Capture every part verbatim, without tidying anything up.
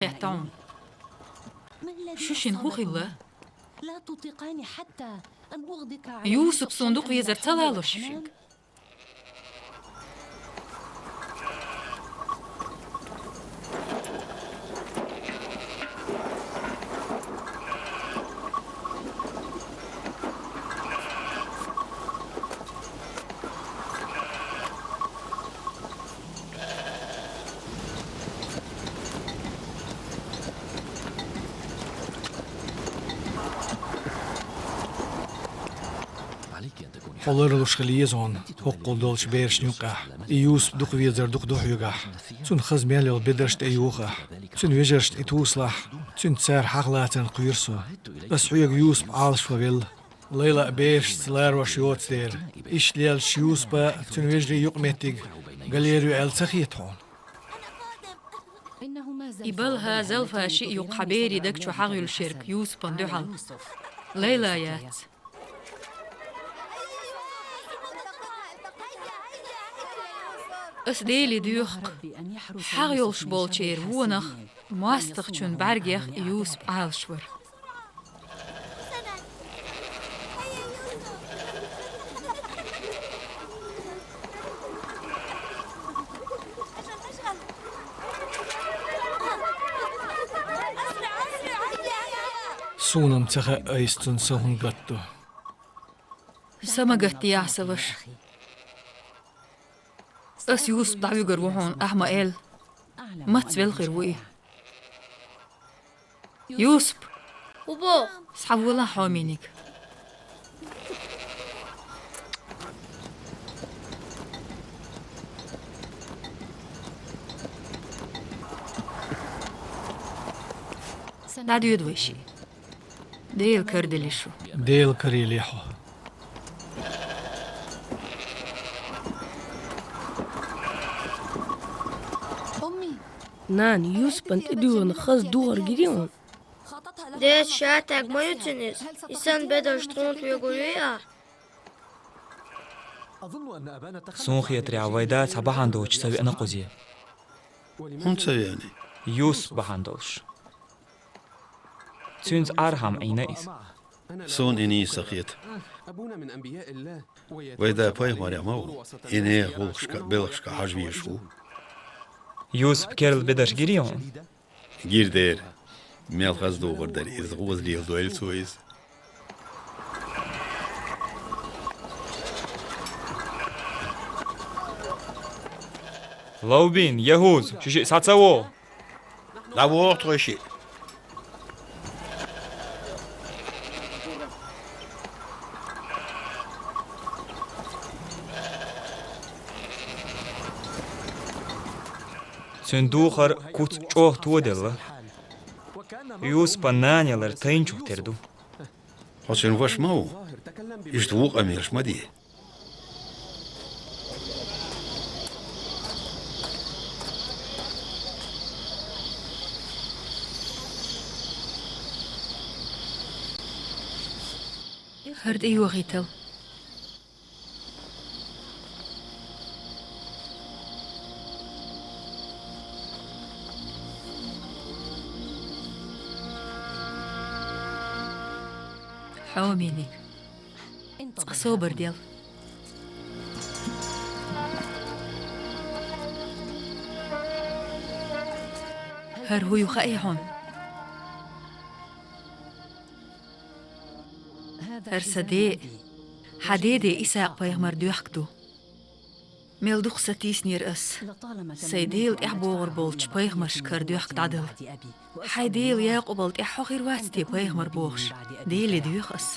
Хеттон. Шу шин хӀу хилла? Юсуп суна дукха везар ца лалуш шуьга? Хьо ларлуш хила еза хьуна хӀоккхул долчу берашна юккъехь. И Юсуп дукха везар дукха ду хьоьгахь. Цунна хаза мел йолу бедарш тӀеюхахь. Цуьнан вежаршна и тусалахь, цуьнца цара хьагӀ лацарна кхоьру со. Ас хьоьга Юсуп Ӏалашван велла. Лайла а берашца ларош йоцу дела, иштта леллачу Юсупа, цуьнан вежарий юкъаметтиг галъер ю аьлла ца хета хьуна? И Балха, Залфа шиъ ю-кх хьан берийн даг чу хьагӀ юьллуш ерг Юсупана дуьхьал. Лайла яц. Ас Деле доьху-кх, хьагӀ йолуш болчеран вонах, мостагӀчун бӀаьргех Юсуп Ӏалашвар. Суна-м ца хаьа айса цунна са хӀунда гатдо. Са ма гатдехьа, сан ваша. Ас Юсуп дӀавуьгур ву хьуна, ахь ма аьлла, маца велла хир ву и. Юсуп! ХӀун боху? Схьаволахь хьо, хьомениг. ДӀадоьду вай шиъ. Дела караделла шу. Дела караелла хьо. Нана, Юсупана тӀедуьйгӀина хаза духар гирий хьуна? Деза ша таг ма ю цуьнан иза. И санна бедарш тхуна тоьгур юй ахь? Суна хетарехь, вай да цхьа бахьана доцуш ца веана кхузе. ХӀунда ца веаний? Юсуп бахьана долуш. Цуьнца Ӏар-хӀама Ӏийна иза. Суна и нийса ца хета. Вай да пайхамарех ма ву, и нехан гӀуллакхашка, белхашка хьажа везаш ву. Юсупа керла бедарш гирий хьуна? Гира дера. Мел хаза духар дара иза, гӀоза леладойла цо иза. Лавбин, ЯхӀуза, шу шиъ схьа ца вогӀу? ДӀавогӀу тхо шиъ. Цуьнан духар куц чӀогӀа тоделла. Юсупан нана ялар тайначух тера ду. Хьо цуьнан ваша ма ву. Иштта ву къамелаш ма де. ХӀара тӀейохийтал. Хьомениг, цкъа собар дел. ХӀара хӀу ю хаьий хьуна? ХӀара сан де, хьан деде Исакъ-пайхамар доьхка ду. Мел дукха сатийсинера ас, сайн Дела тӀаьхьабогӀур болчу пайхамаршка хӀара доьхка дӀадала. Хьайн дела Якъубал тӀаьхьа хьо хир вац те пайхамар бохуш, Деле доьху ас.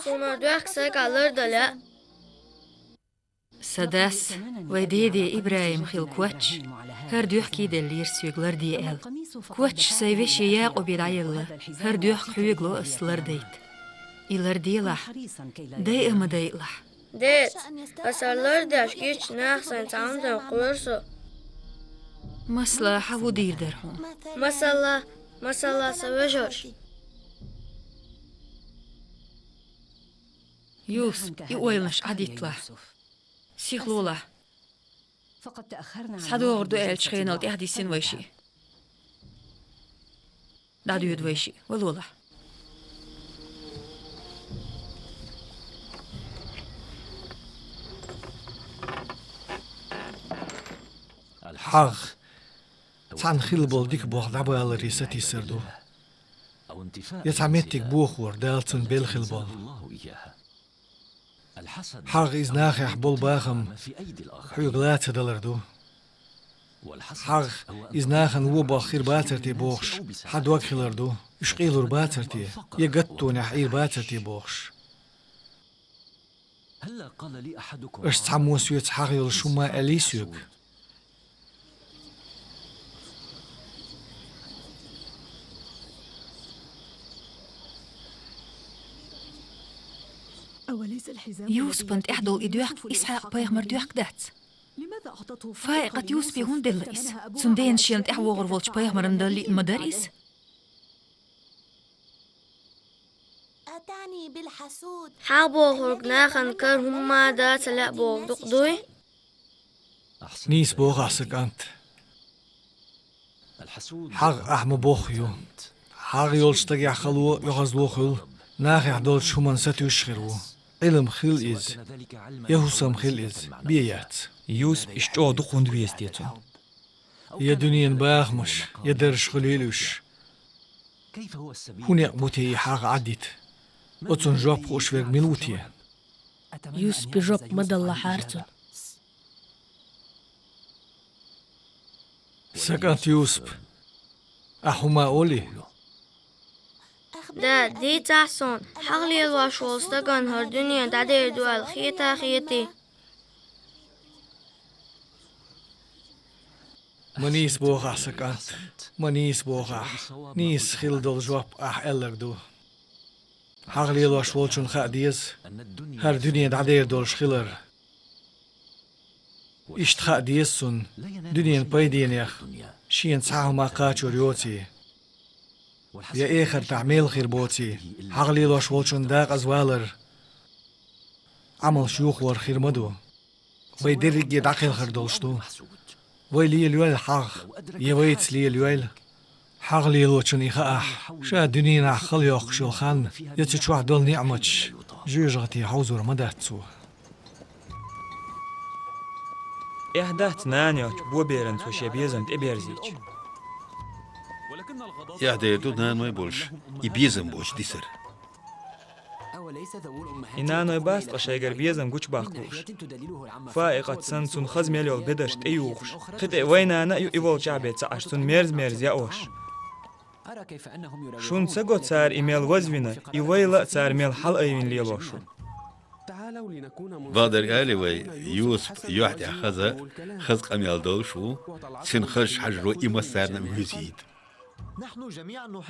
Суна хӀара доьхка сайгахь лардала лаьа. Сан дас, вайн деде ИбрахӀима хилла коч, хӀара доьхка деллера соьга ларде аьлла. Коч сайн веше Якъубе дӀаелла, хӀара доьхка хьоьга ло ас лардайта. И ларделахь, дайа а ма дайалахь. Деда, аса лардеш гича, наха сайна цхьа хӀума дан кхоьру со. Масала, хьан хӀу дийр дара хьуна? Масала, масала, сан вежарш. Юсуп, и ойланаш Ӏадитталахь. Сихлолахь. СхьадогӀур ду аьллачу хенал тӀаьхьадисина вай шиъ. ДӀадода вай шиъ, валолахь. ХьагӀ цхьана хилла болу дика болх дӀабаларе сатийсар ду. Я цхьа меттиг бохор, Дала цунна белла хилла болу. ХьагӀ иза нахехь болу бахам хьоьга ла ца далар ду. ХьагӀ иза нахана вон болх хир бацар те бохуш, хьан дог хилар ду, уьш къелур бацар те, я гаттонехь Ӏийр бацар те бохуш. Аша цхьаммо соьца хьагӀ йолуш хӀумма аьллий соьга? Юсупан тӀехь долу и доьхка Исхьакъ-пайхамар доьхка дац? Фаикъат Юсупе хӀунда делла иза? Цуьнан дена шена тӀехь вогӀур волчу пайхамарна дан лиъна ма дара иза? أتاني بالحسود. ХьагӀ бохург нахана кара хӀумма а дан ца лаьа бохург ду-кх, дуй? Нийса боху ахь, сан кӀант. ХьагӀ ахь ма-бохху ю. ХьагӀ йолчу стагехь хало, оьгӀазло хуьлу, нахехь долчу хӀуманна сатуьйсуш хир ву. Ӏилма хила иза, я хӀусам хила иза, бен яц. Юсуп иштта чӀогӀа дукха хӀунда веза те цунна? Я дуьненан бахамаш, я даржаш хуьлийла уьш. ХӀун некъ бу те и хьагӀ Ӏадита? Оцунна жоп хууш верг мила ву те? Юсупе жоп ма даллахьара цунна. Сан кӀант Юсуп, ахь хӀумма олий? Да, дийцахь суна, хьагӀ лелош волу стагана хӀара дуьне дӀадер ду аьлла хета а хетий? Ма нийса боху ахь, сан кӀант, ма нийса боху ахь. Нийса хилла долу жоп ахь аьлларг ду. ХьагӀ лелош волчунна хаа деза хӀара дуьне дӀадер долуш хилар. Иштта хаа деза цунна, дуьненан пайденех шена цхьа хӀума кхачор йоций, я эхартахь мел хир боций, хьагӀ лелош волчунна декъаза валар Ӏамалш йохор хир ма ду. Вай дерриге дӀакхелхар долуш ду. Вай лелайойла хьагӀ, я вайца лелайойла. ХьагӀ лелочунна и хаахь, ша дуьненахь хала йоккхуш йолу хан, я цу чохь долу ниӀматаш жоьжахате хьовзор ма дац цо. Эхь дац нана йоцчу боберан цо шен безам тӀеберзийча. Эхь дер ду наной болуш и безам боцуш дисар. И наной бац ткъа шайгара безам гучубаккхуш. Фаикъат санна цунна хаза мел йолу бедарш тӀеюхуш. Кхин тӀе вай нана а ю и волчохь бен ца Ӏаш, цунна мерза-мерза яош. Шуна ца го цара и мел вазвина, и вайла а цара мел хьалаайвина лелош ву. Бакъдерг алий вай, Юсуп юьхь тӀехь хаза, хаза къамел долуш ву, цуьнан хазачу хьажаро и массарна а вуьзийта.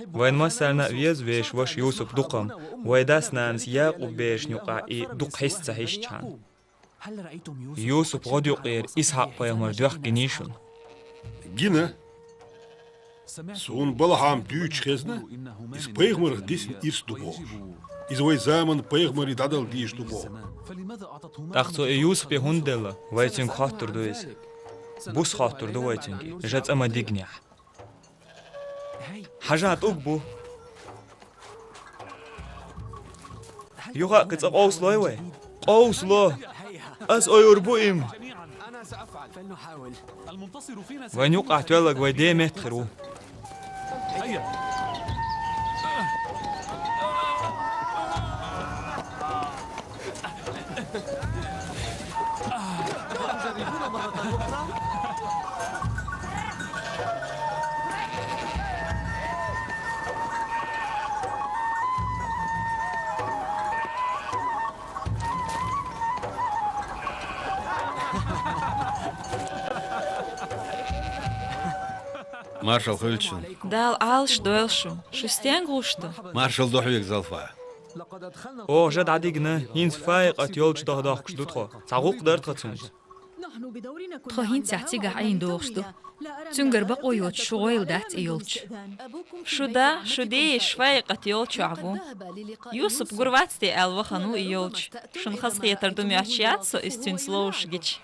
Вайн массарна а веза вешан ваша Юсуп дукха, вай дас-нанас Якъуб берашна юкъахь и дукха хьиста ца хьисчхьана. Юсуп гӀодаюкъера Исхьакъ-пайхамар доьхка гиний шуна? Гина. Суна балхьама дуьйцуш хезна, иза пайхамарх дисина ирс ду бохуш. Иза вай заманан пайхамаре дӀадала дезаш ду боху. ТӀаккха цо и Юсупе хӀунда делла? Вай цуьнга хоттур ду иза. Буса хоттур ду вай цуьнга, жа цӀа ма дигнехь. Хьажа, тӀулг бу. Юха а кхин цкъа къовсалой вай? Къовсало! Ас ойур бу им! Вайн юкъахь тоьлларг вай ден метта хир ву. Маршалла хуьлда шуна. Дала Ӏалаш дойла шу. Шу стенга гӀуш ду? Маршалла ду хьоьга, Залфа. Оха жа дӀадигна, хӀинца Фаикъат йолчу даха дохкуш ду тхо. Цхьа гӀуллакх дара тхан цуьнца. Тхо хӀинццехь цигахь Ӏийна догӀуш ду. Цуьнгара бакъо йоцуш шу гӀойла дац и йолчу. Шу да, шу дийша Фаикъат йолчохь ву. Юсуп гур вац те аьлла вахана ву и йолчу. Шуна хазахетар ду моьттуш яц со иза цуьнца ловзуш гича.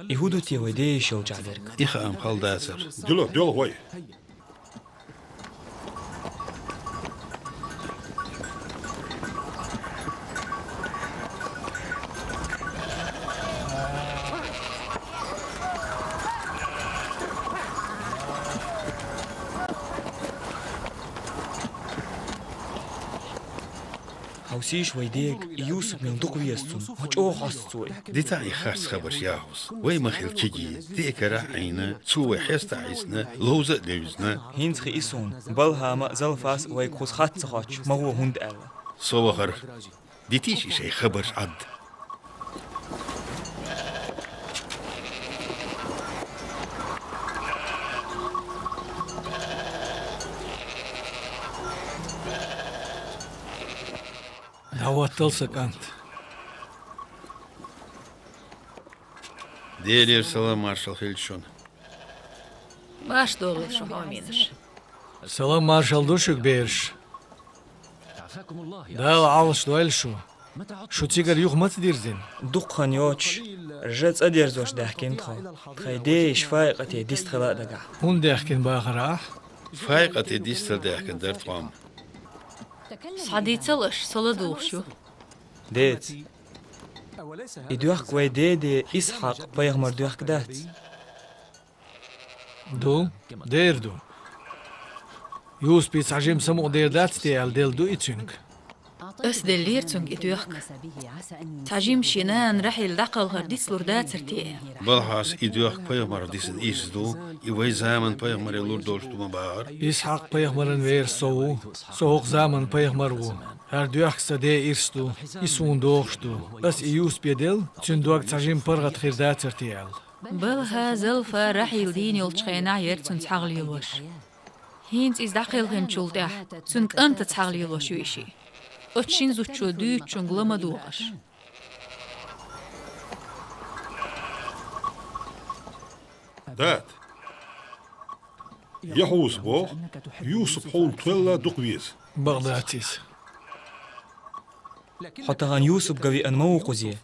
И хӀун ду те вай ден йиша йолччахь дерг? И хаам хала дацар. Дило, дило вай. Хьовсийша вай дега, и Юсуп мел дукха веза цунна, хьо чӀогӀа хьоьстуш ву. Дита и харц хабарш, Яхьус. Вай ма хилла кегий, дега карахь а Ӏийна, цо вай хьеста а хьийсна, ловза а девзина. ХӀинца хии суна, Балхьама а, Залфас а вайга кхуза хатта ца хоттуш, ма гӀо хӀунда аьлла. Со вахар. Дитийша и шайн хабарш Ӏад. ДӀахӀоттал, сан кӀант. Делера салам-маршалла хилда шуна. Марша догӀийла шун хьоменаш. Салам-маршалла ду шуьга, бераш. Дала Ӏалаш дойла шу. Шу цигара юха маца дирзина? Дукха хан йоцуш, жа цӀа дерзош даьхкина тхо. Тхайн ден йиша Фаикъате диста хила а дагахь. ХӀунда даьхкина бахара ахь? Фаикъате дистар даьхкина дара тхо-м. Схьадийцал аша, со ладугӀуш ю. Деца. И доьхка вай деде Исхьакъ-пайхамара доьхка дац? Ду, дера ду. Юсупе цхьа жима самукъа дер дац те аьлла, делла ду и цуьнга? Ас деллера цуьнга и доьхка. Цхьа жима шен нана Рахьил дӀакхалхар дицлур дацар те аьлла. Балхьас, и доьхка пайхамарах дисина ирс ду, и вай заман пайхамаре лур долуш ду ма бахара. Исхьакъ-пайхамаран верас со ву, со хӀокху заман пайхамар ву. ХӀара доьхка сан ден ирс ду, и суна догӀуш ду. Ас и Юсупе делла, цуьнан дог цхьа жима паргӀат хир дацар те аьлла. Балхьа, Залфа, Рахьил дийна йолчу хенахь яра цуьнца хьагӀ лелош. ХӀинца иза дӀакхелхинчул тӀаьхьа цуьнан кӀантаца хьагӀ лелош ю и шиъ. Оцу шина зудчо дуьйцучуьнга ла ма догӀу аша. Дада, Яхьуса боху, Юсуп хьуна тхоьлла дукха веза. Бакъ дац иза. Хьо тахана Юсуп ган веана ма ву кхузе.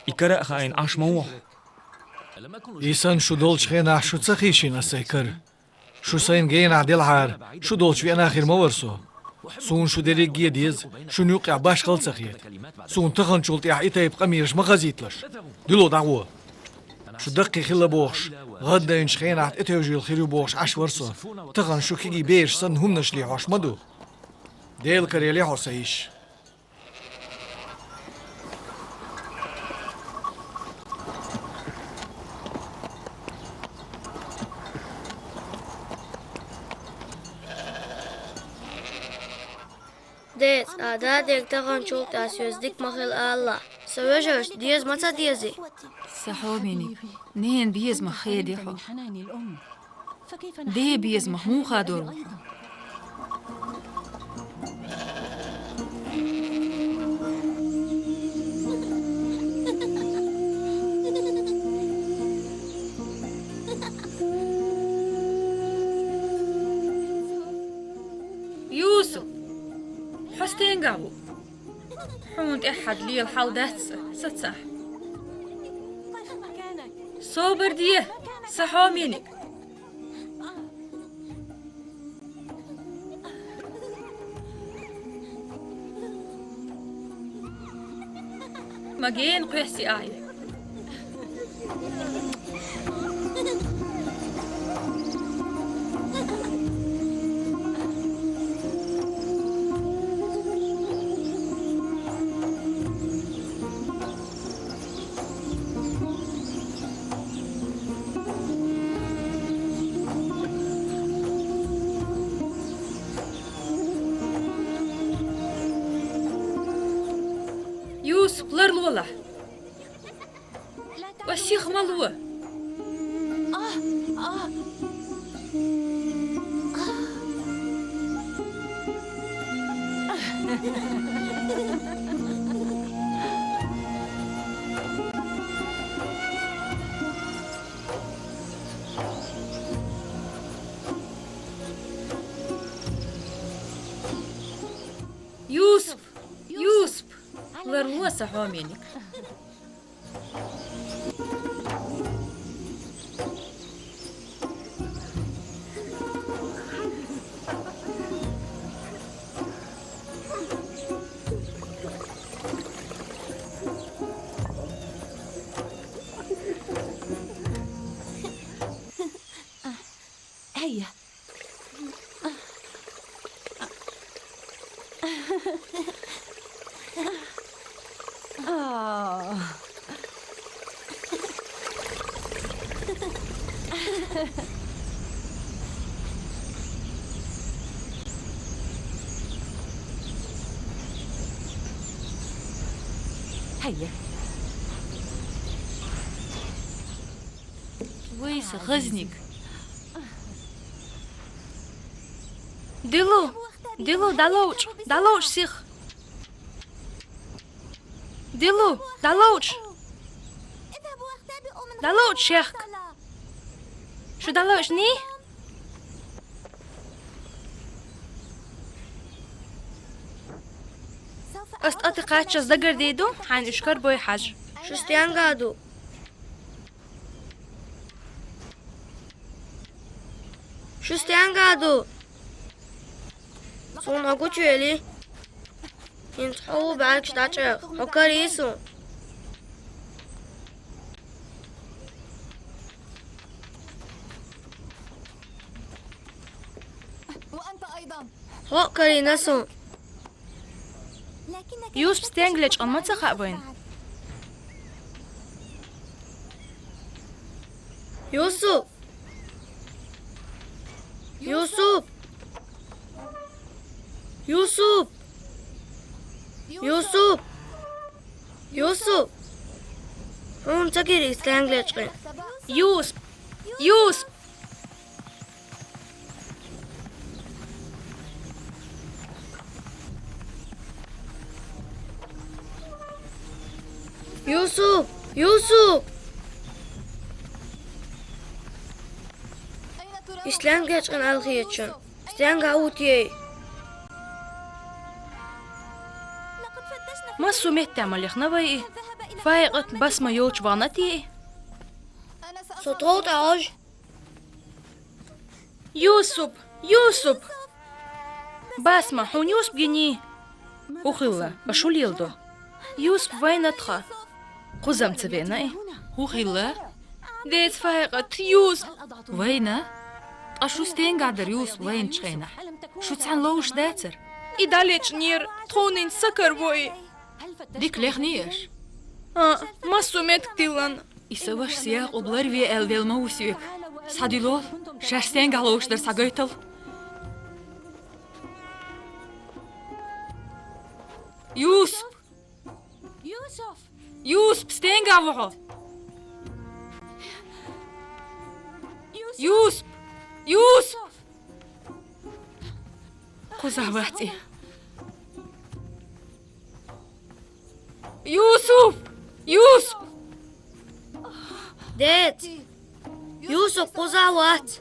И кара а хаийна Ӏаш ма ву хьо. И санна шу долчу хенахь шу ца хийшина аса сайн кара? Шу сайна генахь делахьара, шу долчу веана хир ма вара со. Суна шу дерриге а деза, шуна юккъехь башхалла ца хета. Суна таханчул тӀаьхьа и тайпа къамелаш ма хазийталаш. Дуьло дӀагӀо. Шу даккхий хилла бохуш, гӀаддайначу хенахь тӀетевжийла хир ю бохуш Ӏаш вара со. Тахана шу кегий бераш санна хӀуманаш лехьош ма ду. Делан каре лехьо, сан йиша. Деца, а дадега таханчул тӀаьхьа соьца дика ма хила алалахь. Сан вежаршна деза ма ца дезий? Сан хьомениг, ненан безамах хеда хьо. Ден безамах муха хадор ву хьо? Юсуп! Хьо стенгахь ву? Хьуна тӀехь хьада лела хьал дац сан, сацахь. Собар де, сан хьомениг! Ма гена кхоьссий ахьа. Юсуп, ларлолахь! Ва сиха ма ло! Юсуп! Юсуп! Ларло, сан хьомениг! Ай. А. Ай. Вай, са хазник. Дилу, Дилу, дӀаловчӀ, дӀаловчӀ сих. Дилу, дӀаловчӀ. ДӀаловчӀ шехк. Шу дӀаловчӀ ни? Ас тӀатӀа кхаччалц дагардийду, хьайна уьш карабой хьажа. Шу стенга ду? Шу стенга ду? Суна хьо гучуйели. ХӀинца хьо ву бӀаргаш дӀачӀех. Хьо карий суна. Хьо а карийна суна. Юсуп стенга лечкъа ма ца хаьа вайна? Юсуп! Юсуп! Юсуп! Юсуп! Юсуп! Хьуна ца гирий стенга лечкъа? Юсуп! Юсуп! Юсуп! Юсуп! И стенга лечкъа аьлла хеташ, стенга ву те? Массо а метте ма лехна вай и. Фаикъат басма йолчу вахана те и? Со тхов тӀе Ӏожа. Юсуп! Юсуп! Басма, хьуна Юсуп гиний? ХӀун хилла? Аш хӀун леладо? Юсуп вайна тхан. Кхуза-м ца веана и? ХӀун хилла? Деца Фаикъат, Юсуп! Вайна? Ткъа шу стенга дара Юсуп вайначу хенахь? Шу цхьаьна ловш дацара? И дӀалечкъинера, тхуна хӀинца са караво и. Дика лехний аш? А, массо а меттиг тиллина. И сан вашас Якъуб ларве аьлла велла ма ву соьга. Схьадуьллал, шаьш стенга ловш дара схьагайтал. Юсуп! Юсуп, стенга ву хьо? Юсуп! Юсуп! Кхузахь вац и. Юсуп! Юсуп! Деца! Юсуп кхузахь вац!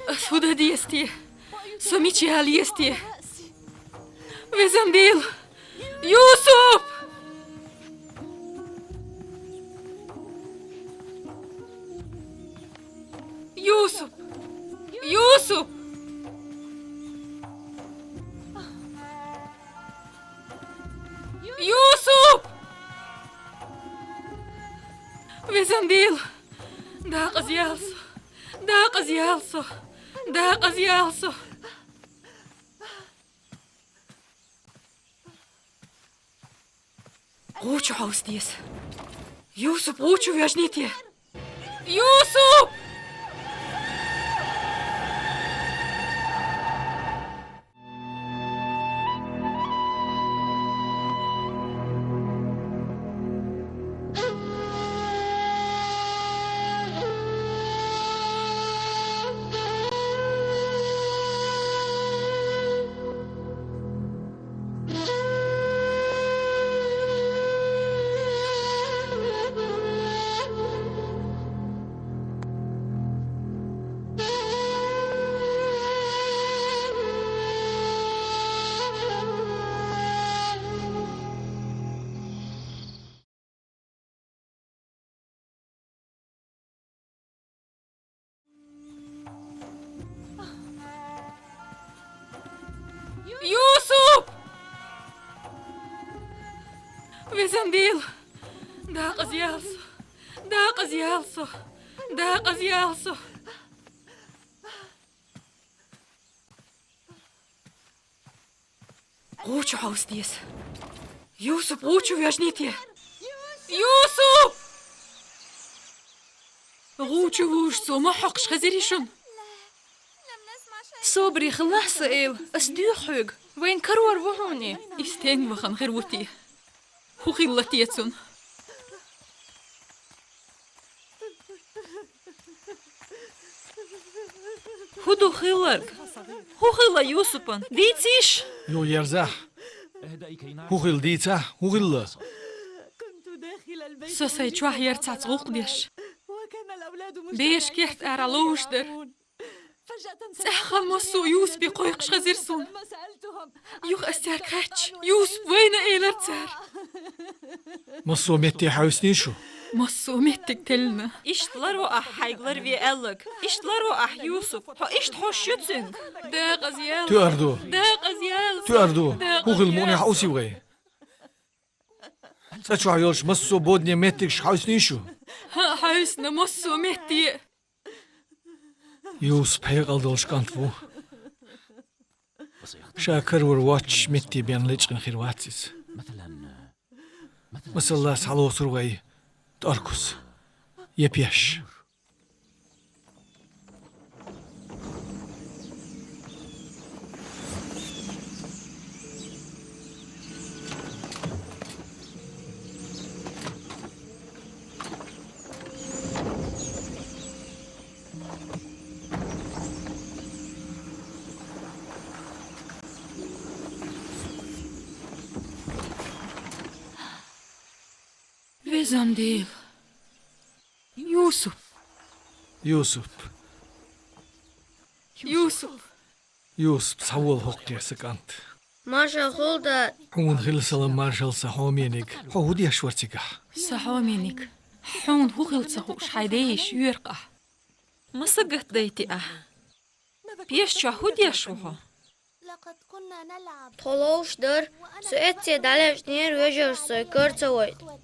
Ас хӀун дан деза те? Со мича яла еза те? Везан Дела! Юсуп! Юсуп! Юсуп! Юсуп! Везан Дела! Дакъазъяла со! Дакъазъяла со! Дакъазъяла со! ГӀу чу хьовса деза. Юсуп гӀу чу вежний те? Юсуп! Юсуп! Везан Дела! Дакъазъяла со! Дакъазъяла со! Дакъазъяла со! ГӀу чу хьовса деза. Юсуп, гӀу чу вежнийте. Юсуп! ГӀу чу вуш цо ма хьокхуш хезирий шуна? Собаре хилалахь, сан эла, ас доьху хьоьга. Вайн карор ву хьуна и. И стенга вахана хир ву те? ХӀун хилла те цунна? ХӀун ду хилларг? ХӀун хилла Юсупан? Дийцийша! Юха ерзахь. ХӀун хилла дийцахь, хӀун хилла? Со сайн чохь яра цхьацца гӀуллакх деш. Бераш керта ара ловш дара. ЦӀаьхха массо а Юсупе кхойкхуш хезира суна. Юха ас цаьрга хаьттича, Юсуп вайна элира цара. Массо а метте хьовсиний шу? Массо а меттиг теллина. Иштта ларво ахь хьайга ларве аьлларг. Иштта ларво ахь Юсуп. Хьо иштта хьожуш ю цуьнга. Дакъаза ял. Туьар ду. Дакъаза ял. Туьар ду. ХӀун хилла мукъане хьовсий вай? ЦӀа чохь йолчу массо а бодане меттигаш хьовсиний шу? ХӀаъ, хьовсина массо а метте. Юсуп хьекъал долуш кӀант ву. Ша карор воцчу метте бен лечкъина хир вац иза. Масала, схьалоцур вай тӀоркус я пеш. Везан Дела! Юсуп! Юсуп! Юсуп! Юсуп, схьавола хӀокху тӀе, сан кӀант. Маршалла хуьлда! Хьуна хила салам, маршалла, сан хьомениг. Хьо хӀун деш вара цигахь? Сан хьомениг, хьуна хӀун хилла ца хууш хьайн ден йиша йоьру ахь? Маса гатдайти ахь? Пеш чохь хӀун деш ву хьо? Тхо ловш дара, со эцце дӀалечкъинера вежарша, со кара ца вайтина.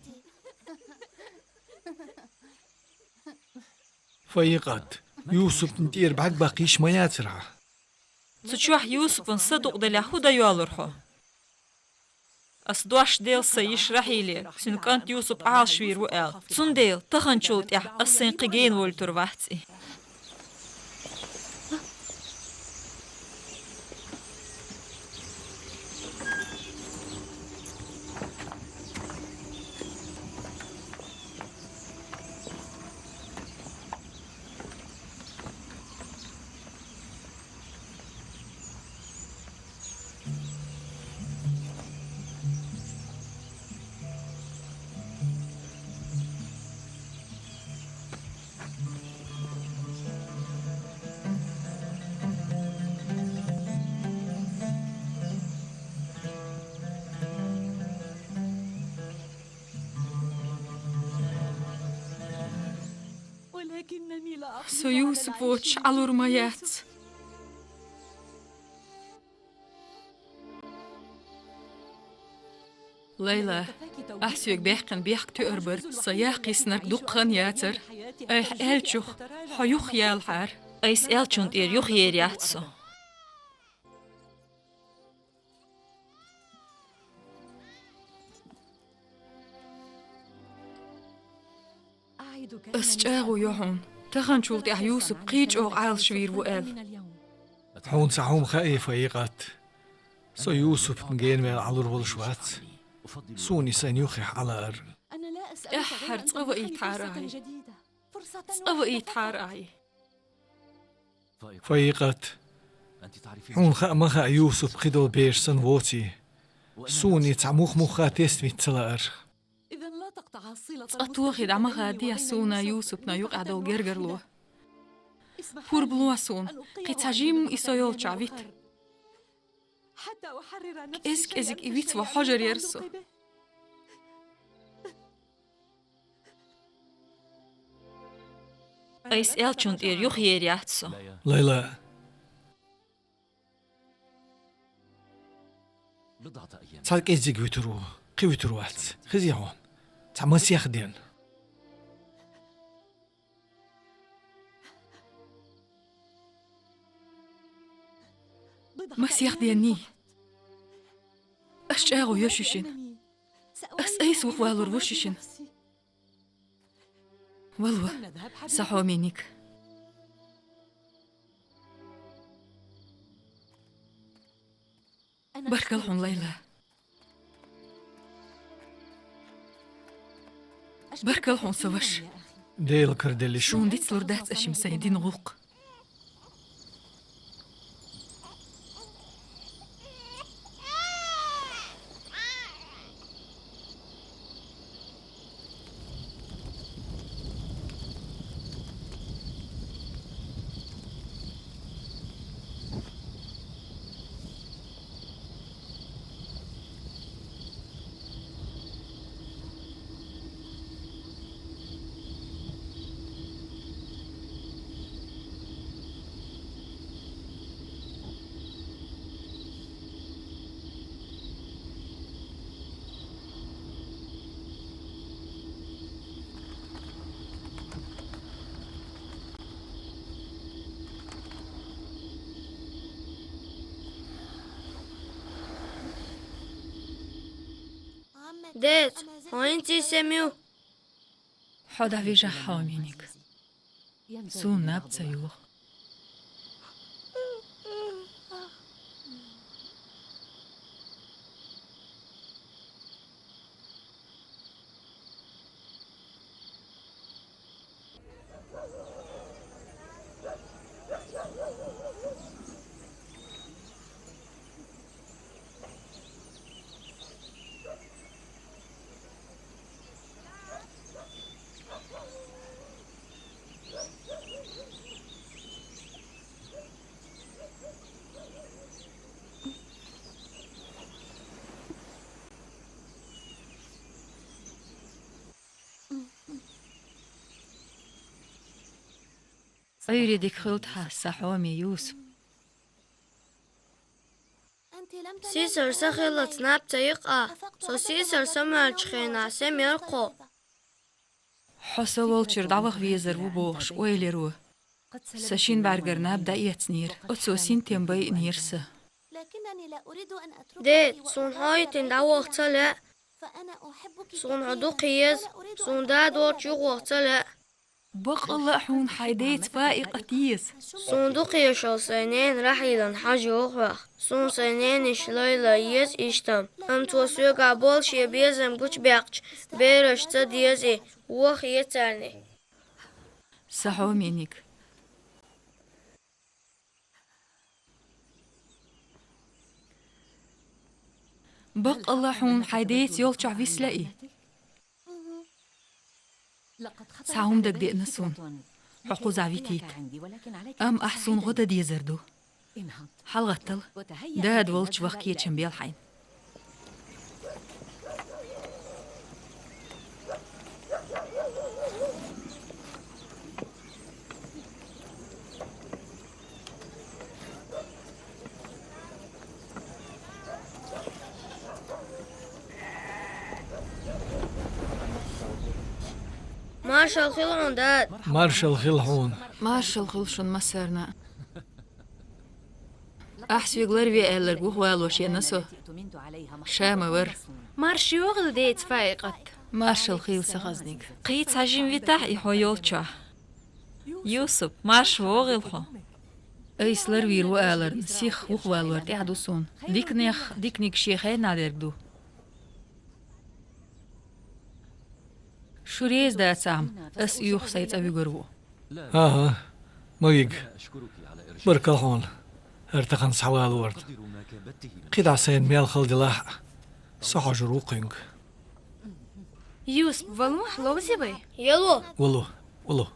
Фаикъат, Юсупна тӀера бӀаьрг баккха йиш ма яцара хьан? Цу чохь Юсупан са дукъ делахь хӀун дан йолура хьо? Ас дош делла сан йиша Рахьиле, цуьнан кӀант Юсуп Ӏалашвийр ву аьлла. Цундела таханчул тӀаьхьа ас сайн кхин гена волуьйтур вац и. Со Юсуп воцуш Ӏалур ма яц. Лайла, ахь соьга баьккхина бехк тоьар бара, сан яккха йиснарг дуккха хан яцара. Айхьа аьллачух хьо юххе ялахьара. Айса аьллачунна тӀера юхаер яц со. Ас чӀагӀо йо хьуна, таханчул тӀаьхьа Юсуп кхин чӀогӀа Ӏалашвийр ву аьлла. Хьуна цхьа хӀума хаьий, Фаикъат? Со Юсупна генаваьлла Ӏалур волуш вац. Суна и сайна юххехь Ӏалаар. ТӀаьххьара цкъа ваийтахьара ахьа. Цкъа ваийтахьара ахьа. Фаикъат, хьуна хаа ма хаьа, Юсуп кхидолу бераш санна воций. Суна и цхьа мух-мухха тесна вита ца лаара. Цкъа тохий дӀа ма хадийта суна Юсупна юкъахь долу гергарло. Пурба ло суна, кхин цхьа жимма и со йолчохь вита. КӀезиг-кӀезиг и виц ван хьожур яра со. Айса аьллачунна тӀера юхаер яц со. Лайла. Цхьа кӀеззиг вуьтур ву, кхин вуьтур вац. Хезий хьуна? Цхьа масех ден. Масех ден-ний. ГӀо йо шуьшинна. Ас айса вухавалур ву шуьшинна. Вало, сан хьомениг. Баркал хьуна, Лайла. Баркал хьуна, сан ваша. Дела кара делла шу. Суна дицлур дац аш-м сайн дина гӀуллакх. Деда, хьо хӀинца а сема ю? Хьо дӀавижахь, хьомениг. Суна наб ца йоагӀа. Ӏуйре дика хуьлда хьан, сан хьоме Юсуп. Сийсара са хиллалц наб ца йи-кх ахь. Со сийсара самаваьллачу хенахь сема яра-кх хьо. Хьо со волчуьра дӀаваха везар ву бохуш ойла яра. Сан шина бӀаьргара наб дӀаэцнера, оцо синтем байинера сан. Деда, суна хьо йитина дӀаваха ца лаьа. Суна хьо дукха еза, суна да долчу юхаваха ца лаьа. Баккъалла а хьуна хьайн деца Фаикъат еза. Суна дукхешал сайн ненан Рахьилан хьажа йогӀу хьох. Суна сайн ненан йиша Лайла еза иштта, амма цо соьгахь болу шен безам гучубаьккхича, бераш ца деза и, вохийла царна и. Сан хьомениг. Баккъалла а хьуна хьайн деца йолчохь виса лаьа и. Цхьа хӀума дагадеана суна, хьо кхузахь витийта. Амма ахь суна гӀо дан дезар ду. ХьалагӀаттал, дада волчу ваха кечам бел хьайна. Маршалла хила хьуна, дада! Маршалла хила хьуна! Маршалла хуьлда шуна массарна! Ахь соьга ларве аьлларг вухавалош веана со. Ша ма вара. Марша йогӀийла деца Фаикъат. Маршалла хуьлда, сан хазаниг. Кхин а цхьа жима витахь и хьо йолчохь. Юсуп, марша вогӀийла хьо. Айса ларвийр ву аларна, сиха вухавалор тӀехь ду суна. Диканех диканиг шен хенахь дерг ду. Шу реза дацахь-м, ас оьху сайн цӀа вуьгур ву. ХӀан-хӀа, ма вига. Баркалла хьуна, хӀара тахана схьавалорна. КхидӀа сайна мел хала делахь а, со хьожур ву кхуьнга. Юсуп, валахь, ловзий вай? Яло! Вало, вало.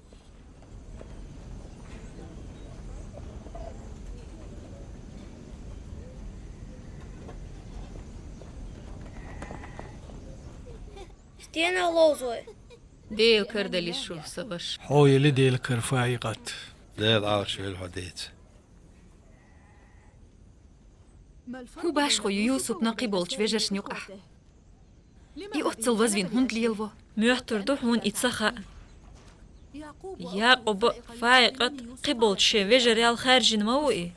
Стенах ловзо вай? Дела карадели шу, сан ваша. Хьо ели Дела кара, Фаикъат. Дела Ӏалаш велла хьо деца. ХӀун башхо ю Юсупна кхиболчу вежаршна юкъахь? И оццул вазвина хӀунда лелаво? Моьттур ду хьуна и ца хаа. Якъуба а, Фаикъат а кхиболчу шен вежарел хаьржина ма ву и?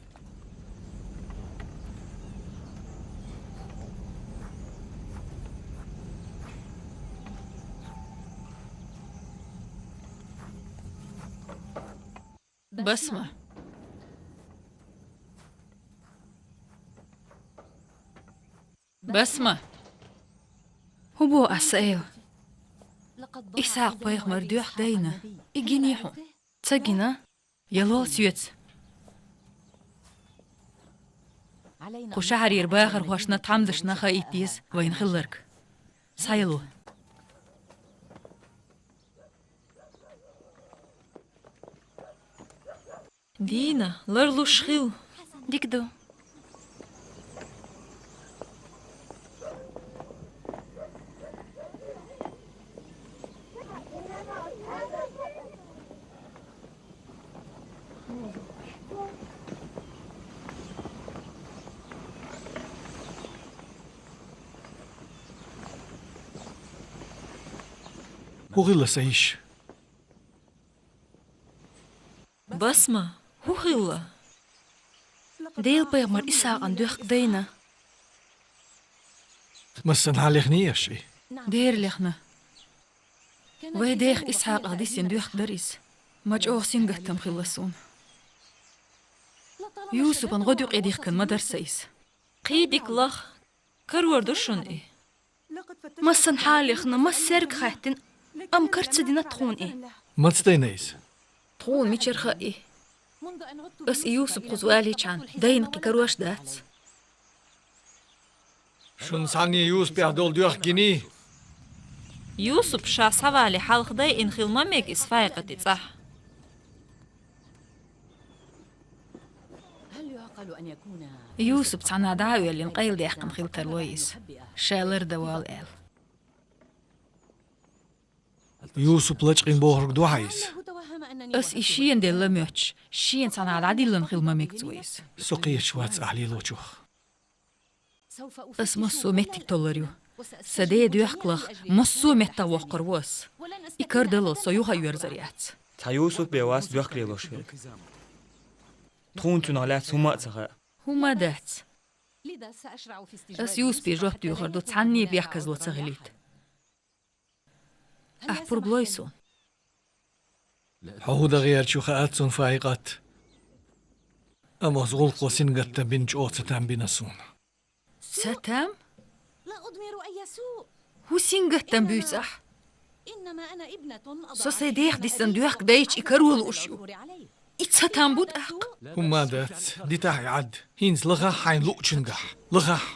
Басма. Басма. ХӀун боху ас, Эва? Исхьакъ-пайхамар доьхка дайна. И гиний хьуна? Ца гина. Ялол соьца. Кху шахьарера бахархошна, тхьамдашна хаийта деза вайна хилларг. Схьаяло. Дина, ларлуш хила. Дика ду. ХӀун хилла, сан йиша? Басма, хӀун хилла? Делан пайхамар Исхьакъан доьхка дайна. Массанхьа лехний аша и? Дера лехна. Вайн дех Исхьакъах дисина доьхка дара иза. Ма чӀогӀа сингаттам хилла суна. Юсупан гӀодаюкъе дихкина ма дара сан иза. Кхин дика лаха, карор ду шуна и. Массанхьа лехна, массаьрга хаьттина, амма кара ца дина тхуна и. Маца дайна иза? Тхуна мичара хаьа и? Ас и Юсуп кхуза валийчхьана дайна кхин карош дац. Шуна цхьанне Юсупех долу доьхка гиний? Юсуп ша схьавалале хьалха дайина хила ма мега иза факъа тӀе цӀахь. Юсуп цхьанхьа дӀа а воьллина, къайладаьккхина хила тарло иза, ша лардан волу аьлла. Юсуп лачкъийна бохург ду хьан иза? Ас и шена делла моьттуш, шена цхьанхьа дӀадиллина хила ма мега цо иза. Со кхеташ вац ахь лелочух. Ас массо а меттиг толлур ю. Сан ден доьхка лаха, массо а меттах воккхур ву ас. И карадаллал со юха а йоьрзур яц. Цхьа Юсуп бен вац доьхка лелош верг. Тхуна цунах лаьцна хӀумма а ца хаьа. ХӀумма а дац. Ас Юсупе жоп доьхур ду, цхьанне бехказло ца хилийта. Ахь пурба лой суна. Хьо хӀун дан гӀерташ ву хаац суна, Фаикъат. Амма оцу гӀуллакхо сингаттам бина чӀогӀа цатам бина суна. Цатам? ХӀун сингаттам буьйцу ахь? Со сайн дех дисина доьхка дайча и каро лууш ю. И цатам бу тӀаккха? ХӀумма а дац, дитахь и Ӏад. ХӀинца лахахь хьайна луучуьнгахь. Лахахь.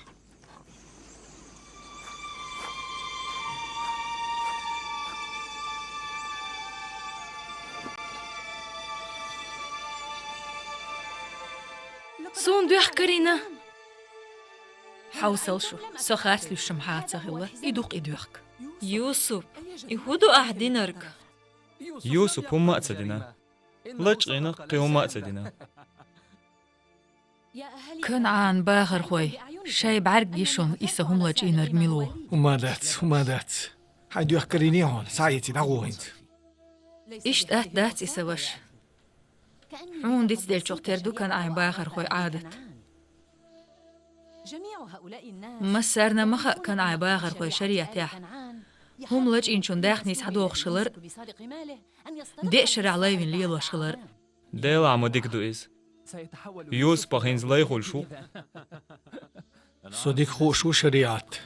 Суна доьхка карийна. Хьовсал шу, со харц луьйш-м хьан ца хилла, и ду-кх и доьхка. Юсуп, и хӀун ду ахь динарг? Юсуп хӀумма а ца дина. Лачкъийна, кхин хӀумма а ца дина. КанӀанан бахархой, шайн бӀаьрг йиш йолу и сан хӀума лачкъийнарг мила ву? ХӀумма а дац, хӀумма а дац. Хьайн доьхка карийний хьуна, схьаэций дӀагӀо хӀинца. Иштта атта дац и, сан ваша. Хьуна дицделлачух тера ду КанӀанан бахархойн Ӏадат. Массарна ма хаьа КанӀанан бахархойн шариӀатехь хӀума лачкъийначун даьхни схьадохуш хилар а, деа шарахь лай вина лелош хилар а. Делахь ма дика ду иза. Юсупах хӀинца лай хуьлуш ву-кх. Со дика хууш ву шариӀат.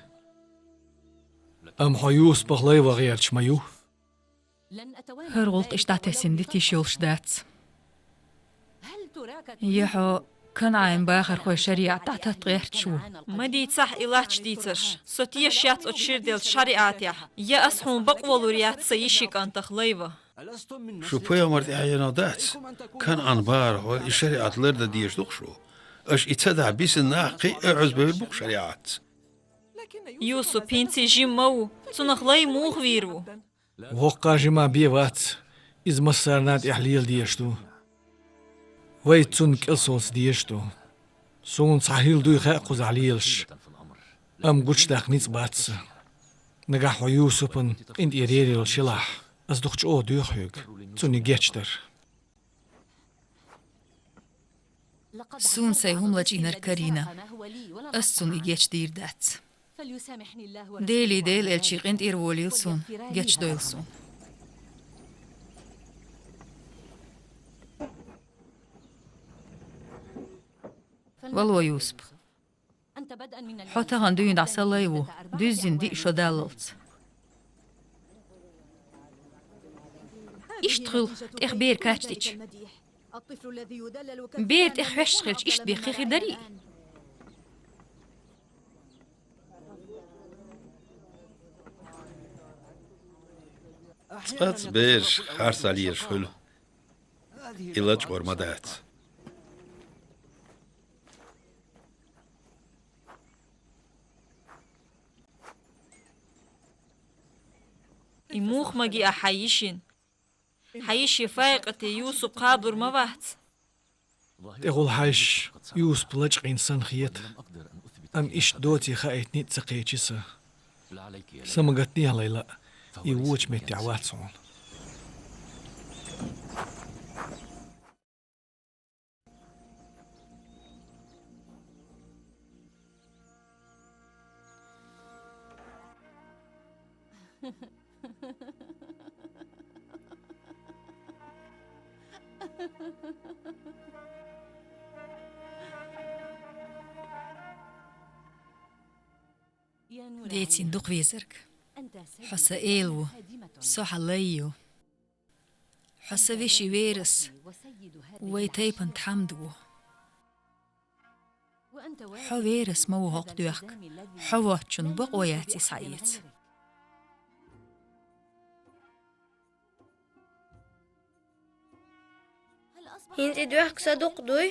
Амма хьо Юсупах лай ван гӀерташ ма ю. ХӀара гӀуллакх иштта дӀатесна дита йиш йолуш дац. Я хьо КанӀанан бахархойн шариӀат дӀататта гӀерташ ву? Ма дийцахь и лач дийцарш. Со тешаш яц оцу шира деллачу шариӀатехь. Я ас хьуна бакъволур яц сан йишин кӀантах лай ван. Шу пайхамар тӀаьхьенах дац? КанӀанан бахархой, и шариӀат лардан дезаш ду-кх шу. Аша и ца дахь, бисина нах кхин а оьгӀазбевр бу-кх шариӀатца. Юсуп хӀинца жима ма ву, цунах лай муха вийр ву? Воккха жима бен вац, иза массарна тӀехь лела дезаш ду. Вай цунна кӀел совца дезаш ду. Суна цхьа хӀилла дуй хаьа кхузахь лелаш, амма гучудаккха ницкъ бац сан. Нагахь хьо Юсупан къинтӀера ер йолуш елахь, ас дукха чӀогӀа доьху хьоьга цунна и гечдар. Суна сайн хӀума лачкъийнарг карийна, ас цунна и гечдийр дац. Делий Делан элчий къинтӀера волийла суна, гечдойла суна. Вало, Юсуп. Хьо тахан дуьйна дӀасалай ву, дуьззина диъ шо даллалц. Иштта хуьлу, тӀех бер качдича. Бер тӀех хьоьшуш хилча, иштта бехке хир дарий? Цкъацкъа бераш харцахьа лелаш хуьлу. И лачкъор ма дац. И муха магий ахь хьайн йишина? Хьан йишин Файкъате Юсуп кхабалур ма вац. ТӀехула хьаьжча, Юсуп лачкъийна санна хета. Амма иштта доций хаийта ницкъ ца кхечи сан. Са ма гатдехьа, Лайла, и вочу меттехь вац хьуна. Децийна дукха везарг. Хьо сан эла ву, со хьан лай ю. Хьо сан вешин верас, вай тайпан тхьамда ву. Хьо верас ма ву хӀокху доьхка, хьо воцчунна бакъо яц и схьаэца. ХӀинца и доьхка сан дукха дуй?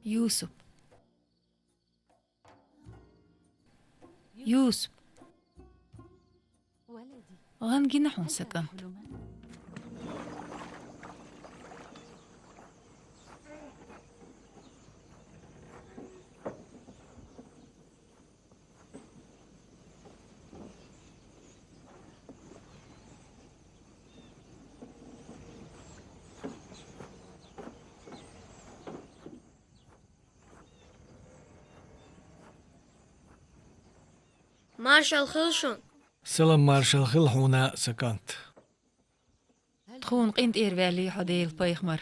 Юсуп. Юсуп. ГӀан гина хьуна, сан кӀант. Маршалла хуьлда шуна. Салам-маршалла хуьлда хьуна, сан кӀант. Тхуна къинтӀера ваьллий хьо, Делан пайхамар.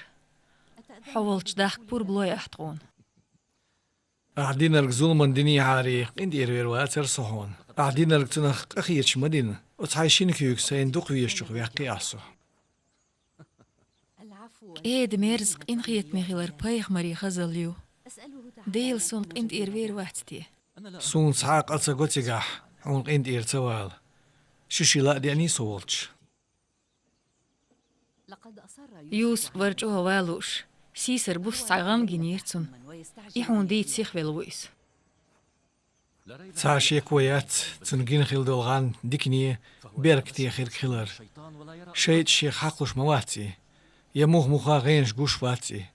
Хьо волчу дахка пурба лой ахь тхуна. Ахь динарг зуламан динехьара, къинтӀера вер вацара со хьуна. Ахь динарг цунах къахеташ ма дина, оцу хьайн шина куьйга сайна дукха везачух ваьккхи ахь со. КӀеда-мерза, къинхетаме хилар пайхамаран хазалла ю. Дела суна къинтӀера вер вац те? Суна цхьа а къа ца го цигахь, хьуна къинтӀера ца вала. Шу шила а деаний со волчу. Юсуп вара чӀогӀа ван лууш, сийсара буса цхьа гӀан гинера цунна. И хьуна дийца сихвелла ву иза. Цхьа а шеко яц, цунна гина хила долу гӀан дикане, беркате хирг хилар. ШайтӀа шех хьакхалуш ма вац и, я муха-муха гӀенаш гуш вац и.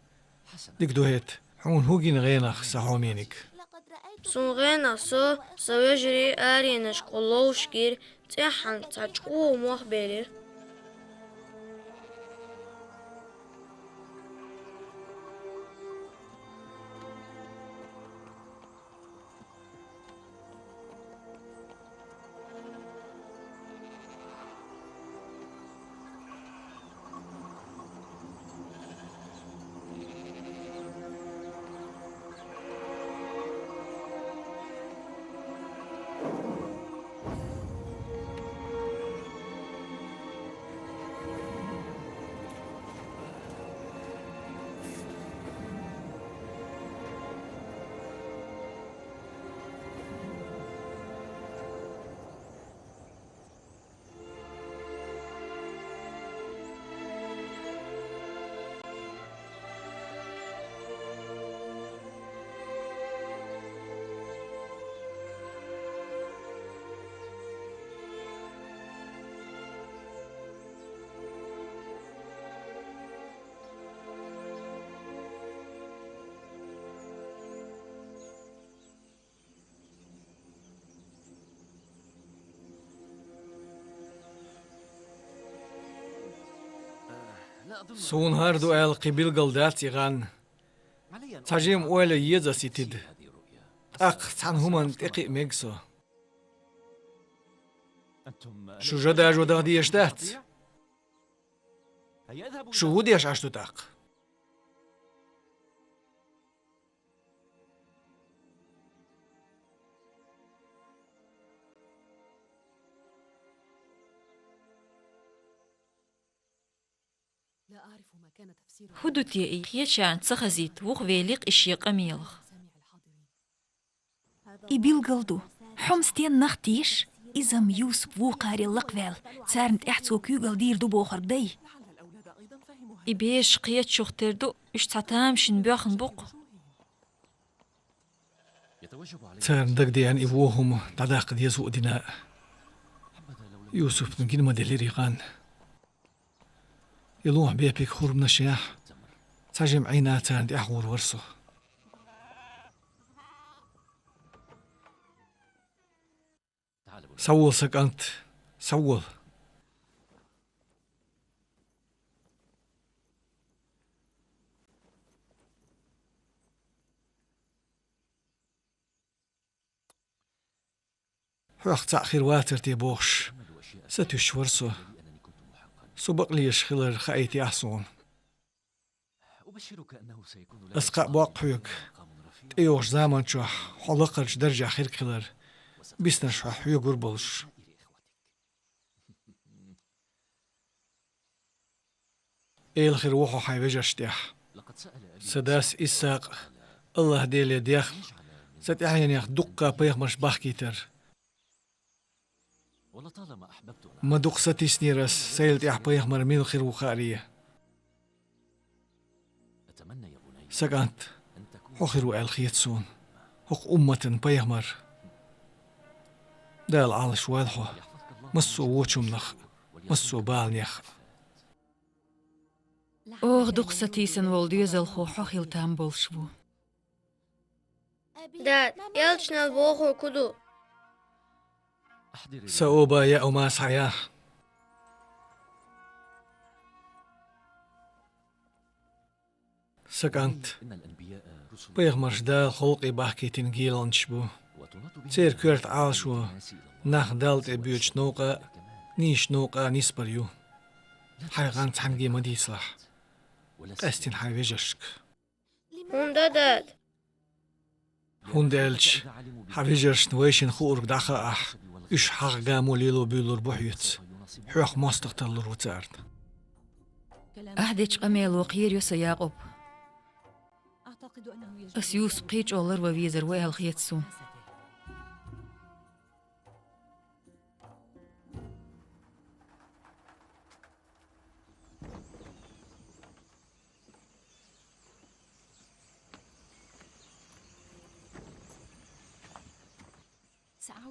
Дика ду хӀета, хьуна хӀун гина гӀенах, сан хьомениг? Суна гӀенах со, сан вежарий аренашкахула ловш гира, цӀеххьана цхьа чӀогӀа мох белира. Суна хӀара ду аьлла кхин билгал дац и гӀан. Цхьа жимма ойла еза ас и тида. ТӀаккха цхьана хӀуманна тӀекхиа мега со. Шу жа-дажо даха дезаш дац? Шу фу деш Ӏаш ду тӀаккха? ХӀу ду те и? Кхечарна ца хазийта, вуха велий-кх и шен къамелах. И билгал ду. Хьо-м стенна нах теша? Иза-м Юсуп вукхаре лакхваьлла, царна тӀехьа цо куьйгалла дийр ду бохург дай. И бераш кхетачух тера ду, уьш цхьа тамашийна боьхна бу-кх. Царна дагадеана и вон хӀума дӀадаккха деза хӀуъа дина а. Юсупна гина ма делира и гӀан. И лохьа бепиг хурманашехь, цхьа жимма Ӏийна царна тӀехьа гӀур вара со. Схьавола, сан кӀант, схьавола. Хьох цхьаъ хир вацар те бохуш, сатуьйсуш вара со. Со бакълезаш хилар хаийтахьа суна. Ас кхаъ боккху хьоьга, тӀейогӀучу заман чохь хьо лакхарчу даржехь хирг хилар, биснарш хьох хьоьгур болуш. Эла хир ву хьо хьайн вежаршна тӀехь. Сан дас Исхьакъа АллахӀ-Деле дехна сан тӀаьхьенех дуккха пайхамарш бахкийтар. Ма дукха сатиснера ас, сайла тӀехь пайхамар мила хир ву хааре. Сан кӀант, хьо хир ву аьлла хета суна хӀокху умматан пайхамар. Дала Ӏалаш войла хьо массо а вочу хӀуманах а, массо а баланех а. Оха дукха сатийсина волу доьзалхо хьо хила там болуш ву. Дад, элчанал бохург хӀун ду? Саоба яа хӀума схьаяхьа. Сан кӀант, пайхамарш Дала халкъе бахкийтина геланчаш бу. Церан коьрта Ӏалашо нах Далла тӀе боьдучу новкъа а, нийсачу новкъа а нисбар ю. Хьайн гӀан цхьаьнгге ма дийцалахь, къаьстина хьайн вежаршка. ХӀунда, дад? ХӀунда аьлча хьан вежаршна вайшинна хуург дӀахаахь, уьш хьагӀ гамо лело буьйлур бу хьоьца, хьох мостагӀа тарлур ву царна. Ахь дечу къамело кхерайо сан Якъуб. Ас Юсуп кхин а чӀогӀа ларван везар ву аьлла хета суна.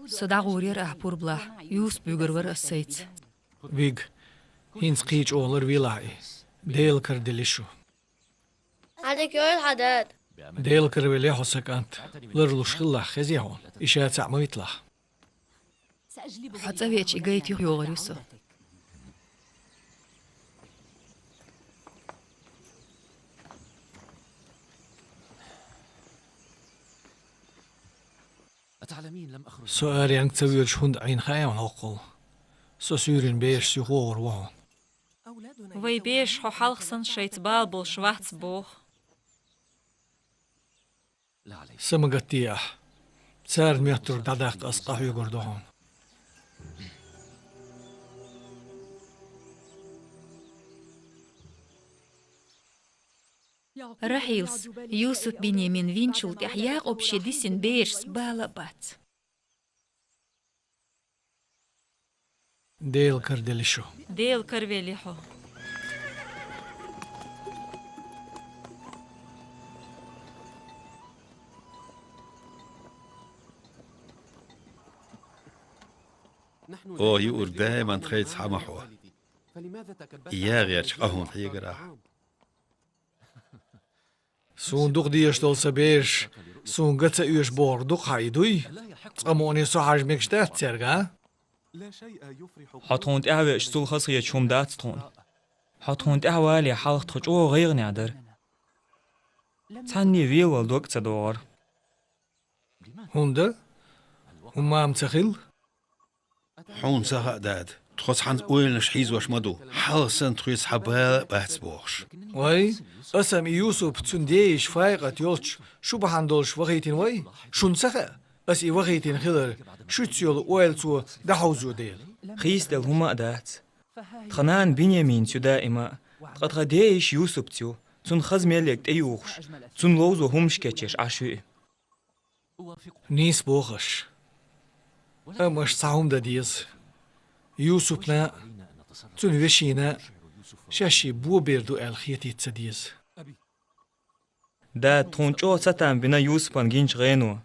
Со дӀагӀур яра ахь пурба лахь, Юсуп вуьгур вара ас сайца. Вига, хӀинца кхин а чӀогӀа ларвелахь и, Делан кара делла шу. Хьан дика йойла хьан, дад. Делан кара велахь хьо, сан кӀант, ларлуш хилалахь, хезий хьуна, и ша цхьаъ ма виталахь. Хьо цӀа веача и гайта юхайогӀур ю со. Со аренга ца воьдуш хӀунда Ӏийна хаьий хьуна хӀоккхул? Со суьйрина берашца юхавогӀур ву хьо. Вай бераш хьо хьалха санна шайца бала болуш вац боху. Са ма гатде ахь. Царна моьттург дӀадаккха ас къахьоьгур ду хьуна. Рахьилс, Юсуп-Биньямин винчул тӀаьхьа Якъуб шен дисина берашца бала а бац. Делан кара делла шу. Делан кара велахь хьо. Оха юург даиман тхайца хьама хьо. Я гӀерташ къа хӀунда хьегара ахь? Суна дукха дезаш долу сан бераш суна ган ца оьшу бохург ду-кх хьан и, дуй? Цкъа мукъане со хьажа мегаш дац цаьрга, а? Хьо тхуна тӀаьхьавеача, цул хазахеташ хӀума дац тхуна. Хьо тхуна тӀаьхьавалале хьалха тхо чӀогӀа гӀайгӀане дара. Цхьанне велавала дог ца догӀар. ХӀунда? ХӀумма-м ца хилла? Хьуна ца хаьа, дада, тхо цхьана ойланаш хьийзош ма ду, хьалха санна тхоьца цхьа бала а бац бохуш. Вай, аса-м и Юсуп, цуьнан деша факъат йолчу шу бахьана долуш вахийтина вай? Шуна ца хаьа, аса и вахийтина хилар шуьца йолу ойла цо дӀахьовзо дела? Хийцаделла хӀумма а дац. Тхан нана Бинъямин цу даима, ткъа тхан деша Юсупца ю, цунна хаза мел ерг тӀеюхуш, цунна ловзо хӀуманаш кечъеш Ӏаш ю и. Нийса боху аш. Амма аша цхьа хӀума дан деза. Юсупна а, цуьнан вешина а шаьш шен бо бер ду аьлла хетийта ца деза. Да, тхуна чӀогӀа цатам бина Юсупан гинчу гӀено.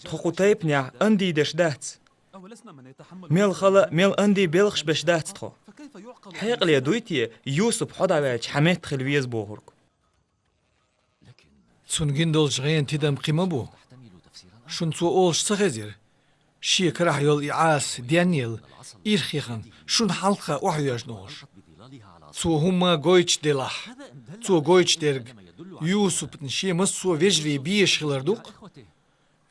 Тхо кху тайпанехь анди деш дац. Мел хала, мел анди белхаш беш дац тхо. Хьекъале дуй те, Юсуп хьо дӀаваьлча хьан метта хила веза бохург? Цунна гина долчу гӀенан тидам кхин ма бу. Шуна цо олуш ца хезира, шен карахь йолу и Ӏаса денъелла ирх яхана шуна хьалха охьайоьжна олуш. Цо хӀумма гойтуш делахь, цо гойтуш дерг Юсупна шен массо а вежарий безаш хилар ду-кх?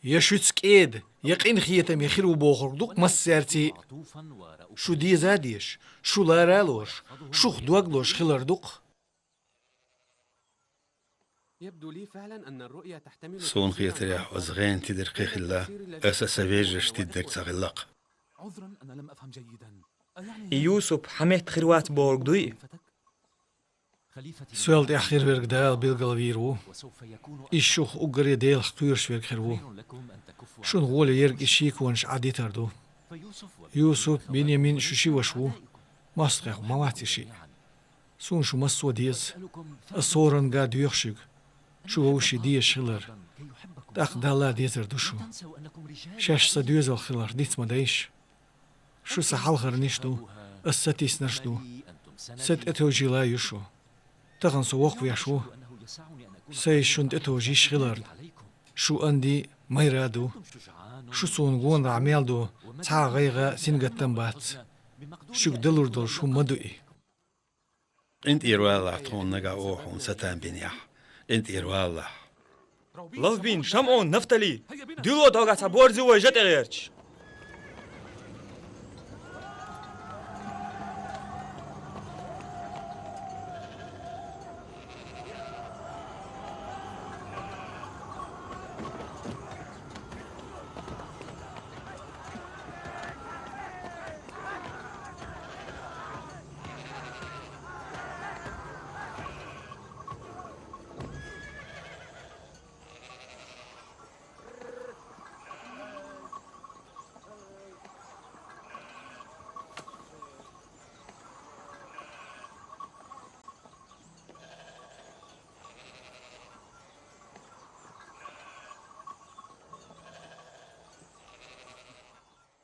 Я шуьца кӀеда, я къинхетаме хир ву бохург ду-кх массаьрций а? Шу деза а дезаш, шу лара а лоруш, шух дог лозуш хилар ду-кх? Суна хетарехь, оцу гӀенан тидира кхин хилла, аса сан вежаршна тиддерг ца хилла-кх. И Юсуп хьан метта хир вац бохург дуй? Соьл тӀехь хир верг Дала билгалвийр ву. Иза шух уггаре Делах кхоьруш верг хир ву. Шуна гӀоле ерг и шеконаш Ӏадитар ду. Юсуп, Бинъямин шу ши ваша ву. МостагӀех ма вац и шиъ. Суна шу массо а деза. Аса хӀоранга доьху шуьга, шу вовшийн дезаш хилар. ТӀаккха Далла дезар ду шу. Шаьш сан доьзал хиларх диц ма дайша. Шу сан хьалхарниш ду, аса сатиснарш ду. Сан тӀетовжийла ю шу. Тахана со воккхавеш ву. Сайша шуна тӀетовжа йиш хиларна, шу анди, майра а ду. Шу суна гонах мел ду, цхьа а гӀайгӀа а, сингаттам а бац. Шуьга далур долуш хӀума ма ду и. КъинтӀера валалахь, тхуна нагахь оха хьуна сатам бинехь. КъинтӀера валалахь. Лавбин, ШамӀун, Нафтали! Дуьйло догахь цхьа борзи вай жа тӀе гӀерташ!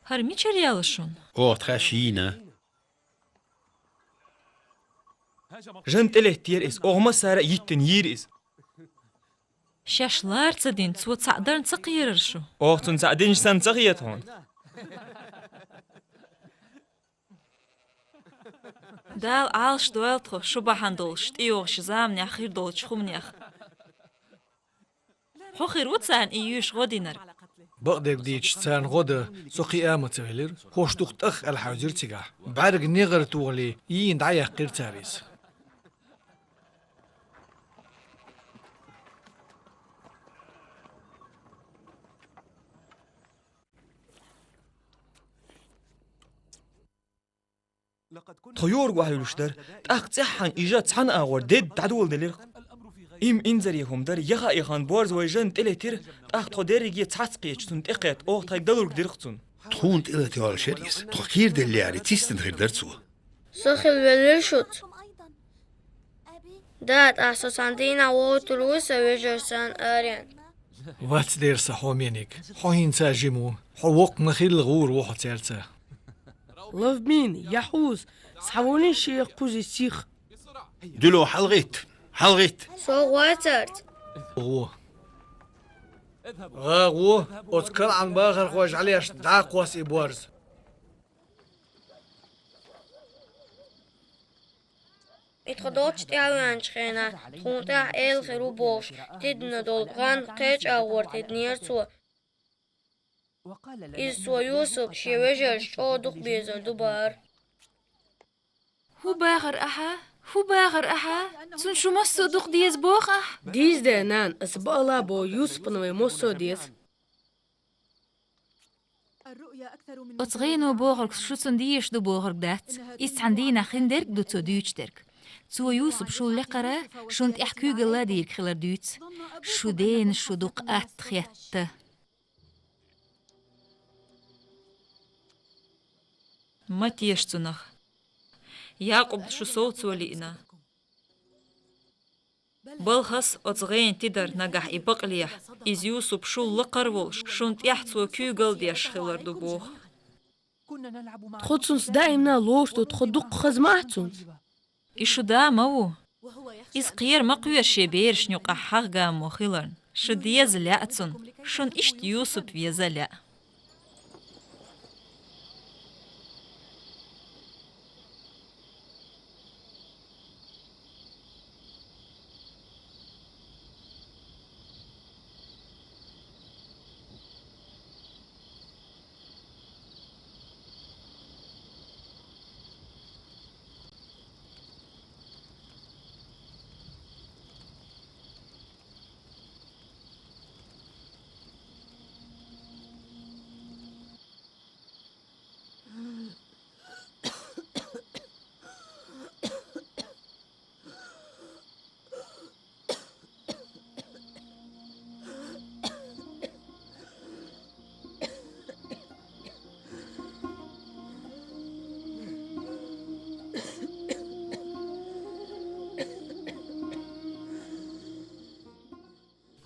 ХӀара мичара яьлла шуна? Оха тхаьш йийна. Жан тӀелеттера иза, оха массара а йиттина йийра иза. Шаьш лара ца дина, цо цхьаъ дарна ца кхерара шу? Оха цунна цхьаъ динча санна ца хета хьуна? Дала Ӏалашдойла тхо шу бахьана долуш тӀейогӀучу заманехь хир долчу хӀуманех. Хьо хир ву царна и юьйш гӀо динарг? Бакъдерг дийцича, царна гӀо дан со кхиа а ма ца велира, хӀорш дукха тӀах аьлла хьаьвзира цигахь. БӀаьрга негӀар тухале, йийна дӀаяьккхира цара иза. Тхо юург охьаюьлуш дара, тӀаккха цӀеххьана и жа цхьана агӀор дедда дӀадоладелира. Им инзаре хӀума дара, яха а яхана борз вай жан тӀелетира, тӀаккха тхо дерриге цхьацца кхеташ цунна тӀекхетта, оха тхайга далург дира-кх цунна. Тхуна тӀелата йолуш яра иза, тхо кхийрделлехьара, цистина хир дара цо. Со хила велира шуьца. Да, тӀаккха со цхьана дийнахь вогӀуьйтур ву сан вежаршна аренга. Вац дера сан хьомениг, хьо хӀинца жима ву, хьо воккха ма хилла гӀур ву хьо цаьрца. Лавбин, Яхьуз, схьаволий шен кхузий сиха. Дуьло хьалагӀитта, хьалагӀитта. Со гӀой цаьрца. ГӀо. ГӀа гӀо, оцу КанӀан бахархой жӀаьлешна дӀа а кхосса и борз. И тхо долчча тӀаьхьаваьнначу хенахь, тхуна тӀехь эла хир ву бохуш, тидина долу гӀан кхечӀагӀор тидинера цо. Иза цо Юсуп шен вежаршна чӀогӀа дукха безар ду бахара. ХӀун бахара ахьа? ХӀун бахара ахьа? Цунна шу массо а дукха деза боху ахьа? Дийзаде, нана, аса бакъала боху, Юсупна вай массо а деза. Оцу гӀено бохург шу цунна дезаш ду бохург дац. Иза цхьана дийнахь хиндерг а ду цо дуьйцуш дерг. Цо Юсуп шул лекхара, шуна тӀехь куьйгалла а дийриг хилар дуьйцу. Шу дена шу дукха атта хетта. Ма теша цунах. Якъуб шу совцо лиъна. Балхас оцу гӀенан тидар нагахь и бакълехь, иза Юсуп шул лакхара волуш, шуна тӀехь цо куьйгалла деш хилар ду боху. Тхо цунца даимна лоруш ду, тхо дуккха хаза ма ахь цунца. И шу да ма ву. Иза кхера ма кхоьру шен берашна юкъахь хьагӀ-гамо хиларна. Шу деза лаьа цунна. Шуна иштта Юсуп веза лаьа.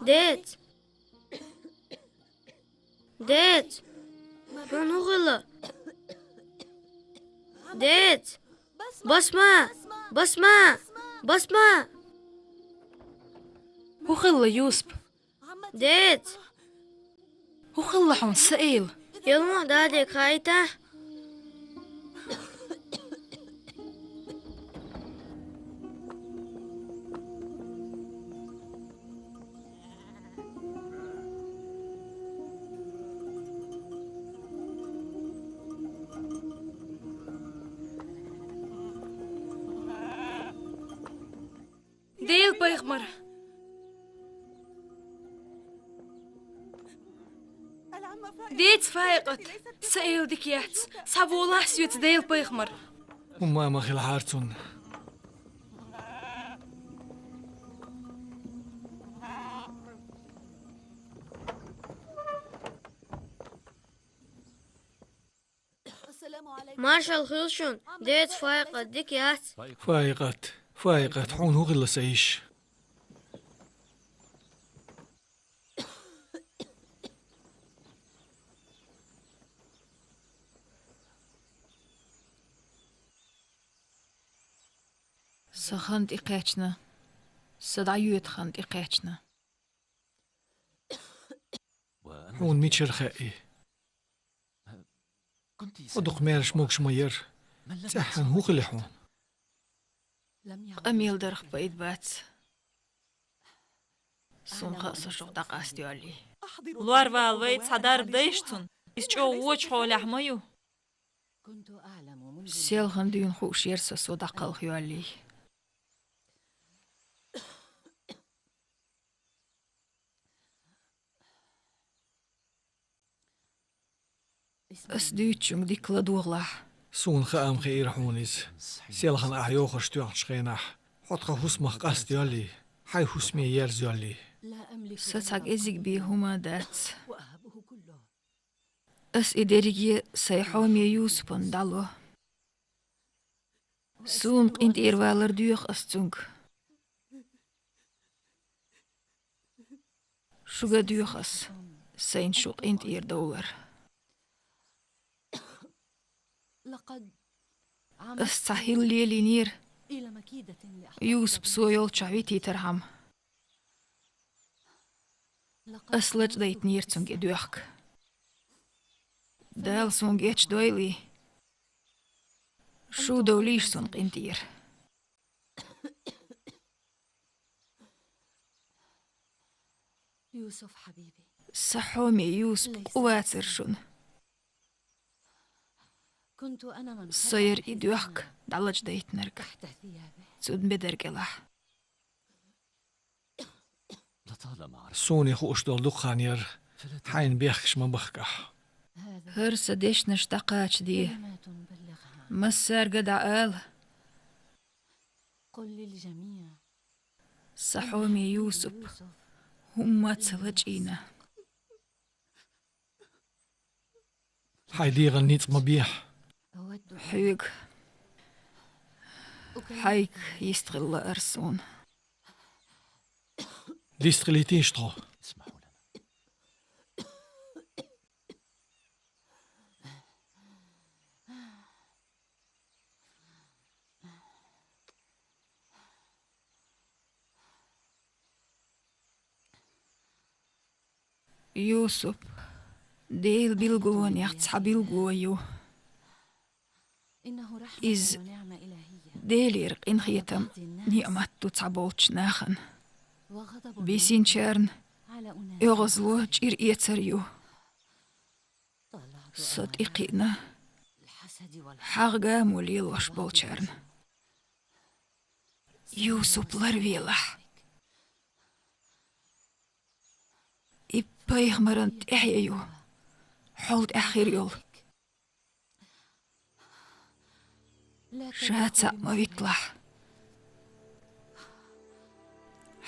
Деца! Деца! Хьуна хӀун хилла? Деца! Басма! Басма! Басма! ХӀун хилла, Юсуп? Деца! ХӀун хилла хьуна, Саил? Ялму дадега хаийтахь? Делан пайхамар! Деца, Фаикъат! Саил дика яц! Схьаволахь соьца, Делан пайхамар! ХӀумма ма хилахьара цунна. Маршалла хуьлда шуна, деца, Фаикъат, дика яц? Фаикъат, Фаикъат, хьуна хӀун хилла, сан йиша? Сан хан тӀекхаьчна, сан дӀайоьду хан тӀекхаьчна. Хьуна мичара хаьий? Хьо дукха маьрша могуш ма яра. ЦӀеххьана хӀун хили хьуна? Къамел дарх пайда бац. Суна хаьа, со шух дӀакъаста йоллий. Лор вала вай, цхьа дарба дайша цунна. Иза чӀогӀа вочу хьолехь ма ю. Селхана дуьйна хууш яра со, со дӀакхалха йоллий. Ас дуьйцучуьнга дика ладогӀалахь. Суна хаам хиира хьуна иза. Селхана ахь йохарш тоьхначу хенахь, хьо тхан хӀусамах къастайоллий, хьайн хӀусаме ерзайоллий. Сан цхьа кӀезиг бен хӀума дац. Ас и дерриге сайн хьоме Юсупана дӀало. Суна къинтӀера валар доьху ас цуьнга. Шуьга доьху ас, сайна шу къинтӀера довлар. Ас цхьа хӀилла лелийнера, Юсуп со йолчохь витийтархьама. Ас лачкъадайтинера цуьнга и доьхка. Дала суна гечдойла, шу довлийша суна къинтӀера. Сан хьоме Юсуп, къу вацар шуна. Со яр и доьхка дӀалачдайтинарг, цун бедар кӀелахь. Суна хууш долу дукха хан яра, хьайна бехкаш ма бахкахь. ХӀара сан дешнаш дӀакхачаде, массаьрга а дӀаала. Сан хьоме Юсуп, хӀумма а ца лачкъийна. Хьайн дегӀан ницкъ ма бехьа. Хьоьга, хьайга йистхила лаара суна. Дистхилийтийша тхо. Юсуп Делан билгалонех цхьа билгало ю. Иза Делера къинхетам, ниӀмат ду цхьаболчу нахана. Бисинчарна оьгӀазло, чӀир эцар ю. Со тӀекхиъна хьагӀ-гамо лелош болчарна. Юсуп ларвелахь. И пайхамаран тӀаьхье ю, хьол тӀаьхьа хир йолу. Ша цхьаъ ма витталахь.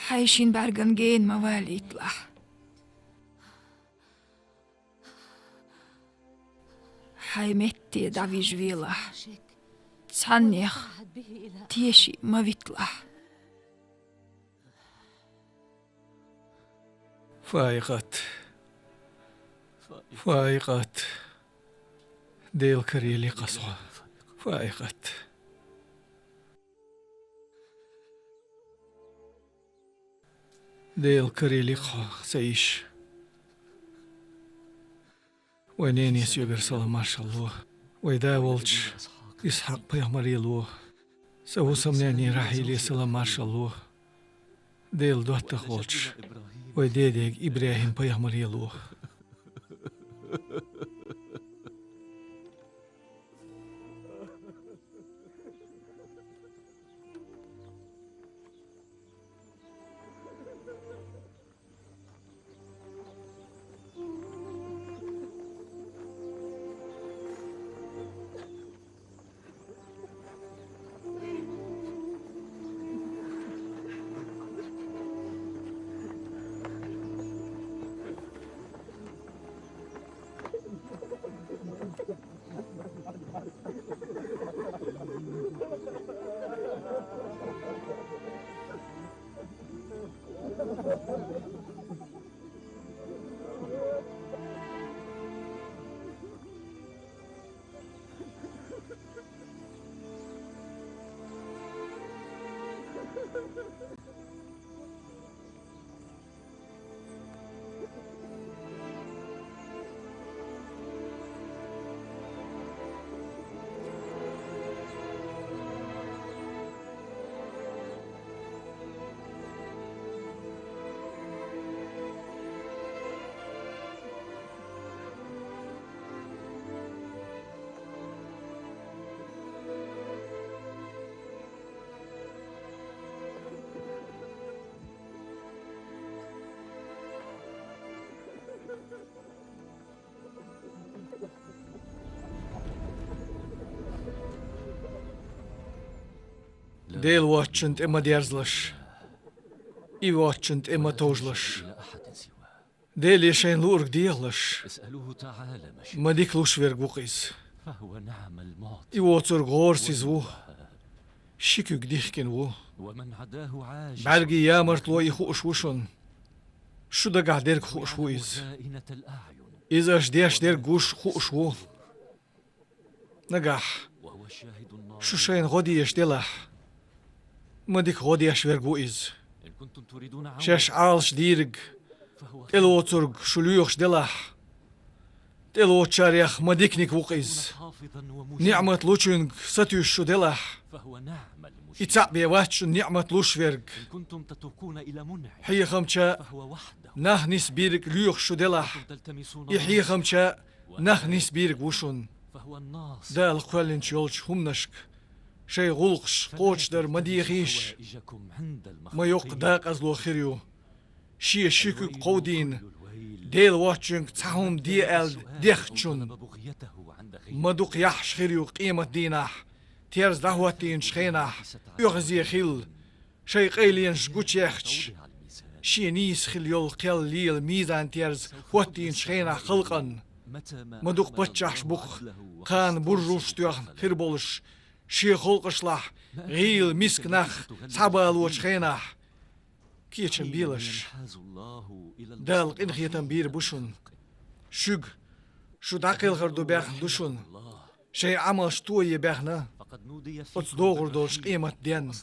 Хьайн шина бӀаьрган гена ма валийталахь. Хьайн метте дӀавижа велахь, цхьаннех теший ма витталахь. Фаикъат! Фаикъат! Делан каре ликха со, Фаикъат! Делан каре ликха хьо, сан йиша. Вайн нене соьгара салам маршалла ло. Вайн да волчу Исхьакъ-пайхамаре ло. Сан хӀусамнене Рахьиле салам маршалла ло. Делан доттагӀа волчу вайн дедега ИбрахӀим-пайхамаре ло. Делан воцчунна тӀе ма дерзалаш, и воцчунна тӀе ма товжалаш. Деле шайна луург дехалаш, ма дика луш верг ву-кх иза. И воцург гӀорасиза ву, ши куьг дихкина ву. БӀаьргийн ямартло и хууш ву шуна. Шу дагахь дерг хууш ву иза. Иза аша деш дерг гуш хууш ву. Нагахь шу шайна гӀо дезаш делахь, ма дика гӀо деш верг ву иза. Шаьш Ӏалаш дийриг, тӀелоцург шу лоьхуш делахь, тӀелоцучарех ма диканиг ву-кх иза. НиӀмат лучуьнга сатуьйсуш шу делахь, и цхьаъ бен вац шуна ниӀмат луш верг. Хьехамча Нах нисбийриг лоьхуш шу делахь, и хьехамча нах нисбийриг ву шуна. Дала кхоьллинчу йолчу хӀуманашка шайн гӀуллакхаш кхочушдар ма дехийша, ма йоккха дакъазло хир ю. Шен ши куьг кховдийна, Дела воцчуьнга цхьа хӀума де аьлла дехначунна. Ма дукха яххьаш хир ю къематдийнахь, терза дӀахӀоттийначу хенахь, оьгӀазе хилла, шайн къайленаш гучуехча, шен нийса хилла йолу кхел лела мизан-терза хӀоттийначу хенахь халкъанна. Ма дукха паччахьаш бу-кх кхана буржалш тоьхна хир болуш, шен халкъашлахь гӀийла миска нах схьабалочу хенахь. Кечам белаш. Дала къинхетам бийр бу шуна. Шуьга шу дӀакхелхар ду баьхна ду шуна. Шайн Ӏамалш тое баьхна оцу догӀур долчу къематденна.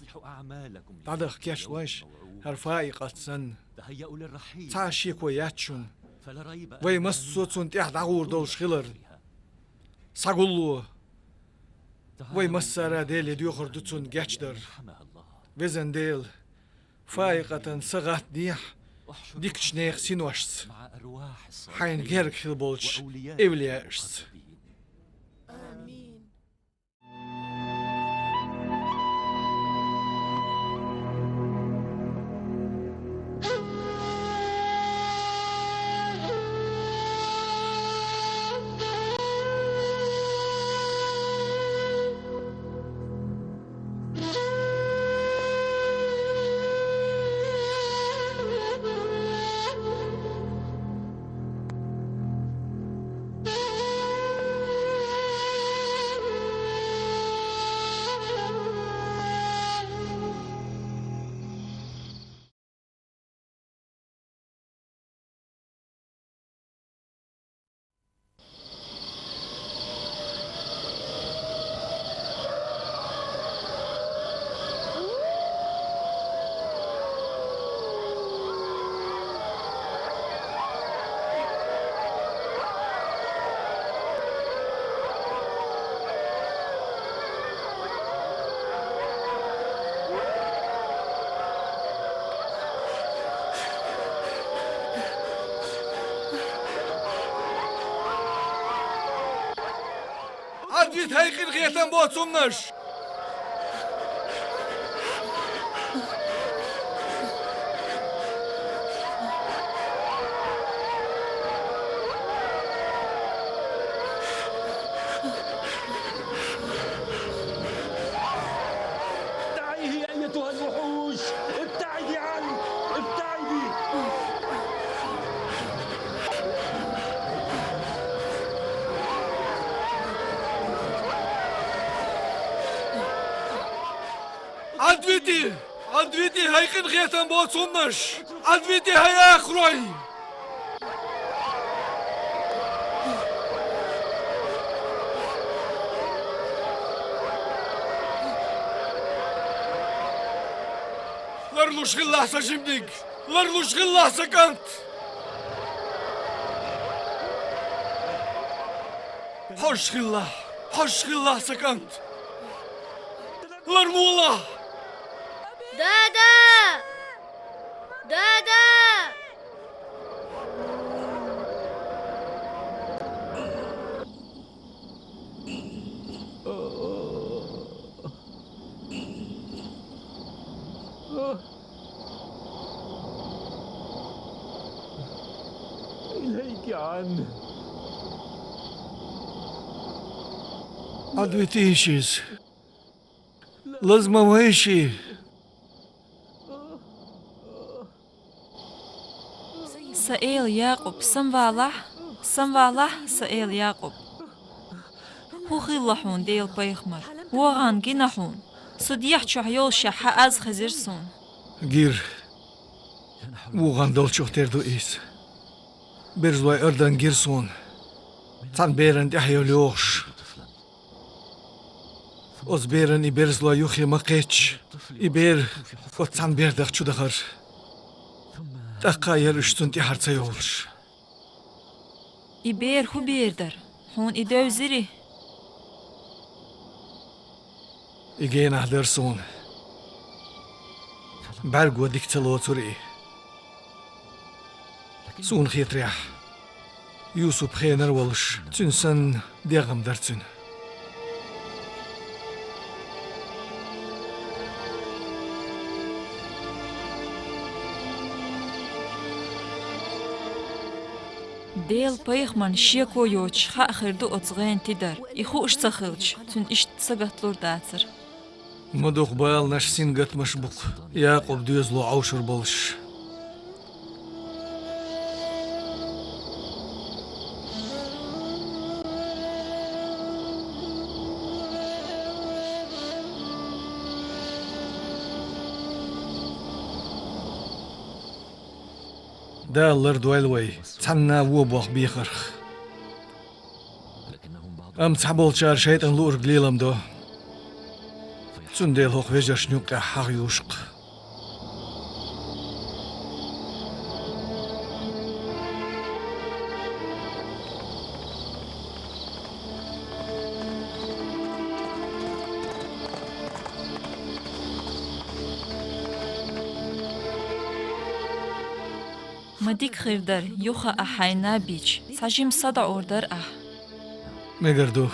ДӀадаха кечлойша хӀара Фаикъат санна. Цхьа а шеко яц шуна вай массо а цунна тӀехь дӀагӀур долуш хиларна. Схьагулло, вай массара а Деле доьхур ду цунна гечдар. Везан Дела, Фаикъатан са гӀаттадехьа дикачу нехан синошца, хьайна герга хила болчу эвлияашца. Ӏадвита, хӀай къинхетам боцу хӀуманаш! تعي أيتها الوحوش! ابتعدي عني! ابتعدي! Ӏадвити! Ӏадвити, хӀай къинхетам боцу хӀуманаш! Ӏадвити, хӀай ахарой! Ларлуш хилалахь сан жиманиг! Ларлуш хилалахь сан кӀант! Хьожуш хилалахь! Хьожуш хилалахь сан кӀант! Ларлолахь! Дада! Дада! إليك عني. Ӏадвитийша иза. Лаза ма вайша и. Сан эла Якъуб, самавалахь, самавалахь, сан эла Якъуб. ХӀун хилла хьуна, Делан пайхамар? ВогӀан гина хьуна. Со дехьа чохь йолушехь, хьан аз хезира суна. Гира. ВогӀан долчух тера ду иза. Берзалой Иордан гира суна, цхьана берана тӀаьхье йолу йогӀуш. Оцу беран и берзалой юххе ма кхетча, и бер оцу цхьана бердах чу дахара. ТӀаккха а яра уьш цунна тӀаьхьара ца йолуш. И бер хӀун бер дара? Хьуна и девзирий? И генахь дара суна. БӀаьрго дика ца лоцура и. Суна хетарехь, Юсуп хенара волуш, цуьнан санна дегӀ-м дара цуьнан. Делан пайхамарна шеко йоцуш хаа хир ду оцу гӀенан тидар. И хууш ца хилча, цуьнан иштта сагатлур дацара. Ма дукха баланаш, сингаттамаш бу-кх Якъубан доьзало Ӏовшур болуш. Дала лардойла вай цхьанна а вон бох бехарх. Амма цхьаболчара шайтӀан луург лелам до. Цундела хӀокху вежаршна юккъехь хьагӀ юшкъ. Ма дика хир дара, юха ахь хьайна а бича, цхьа жима са дӀаор дара ахь. Мегар ду.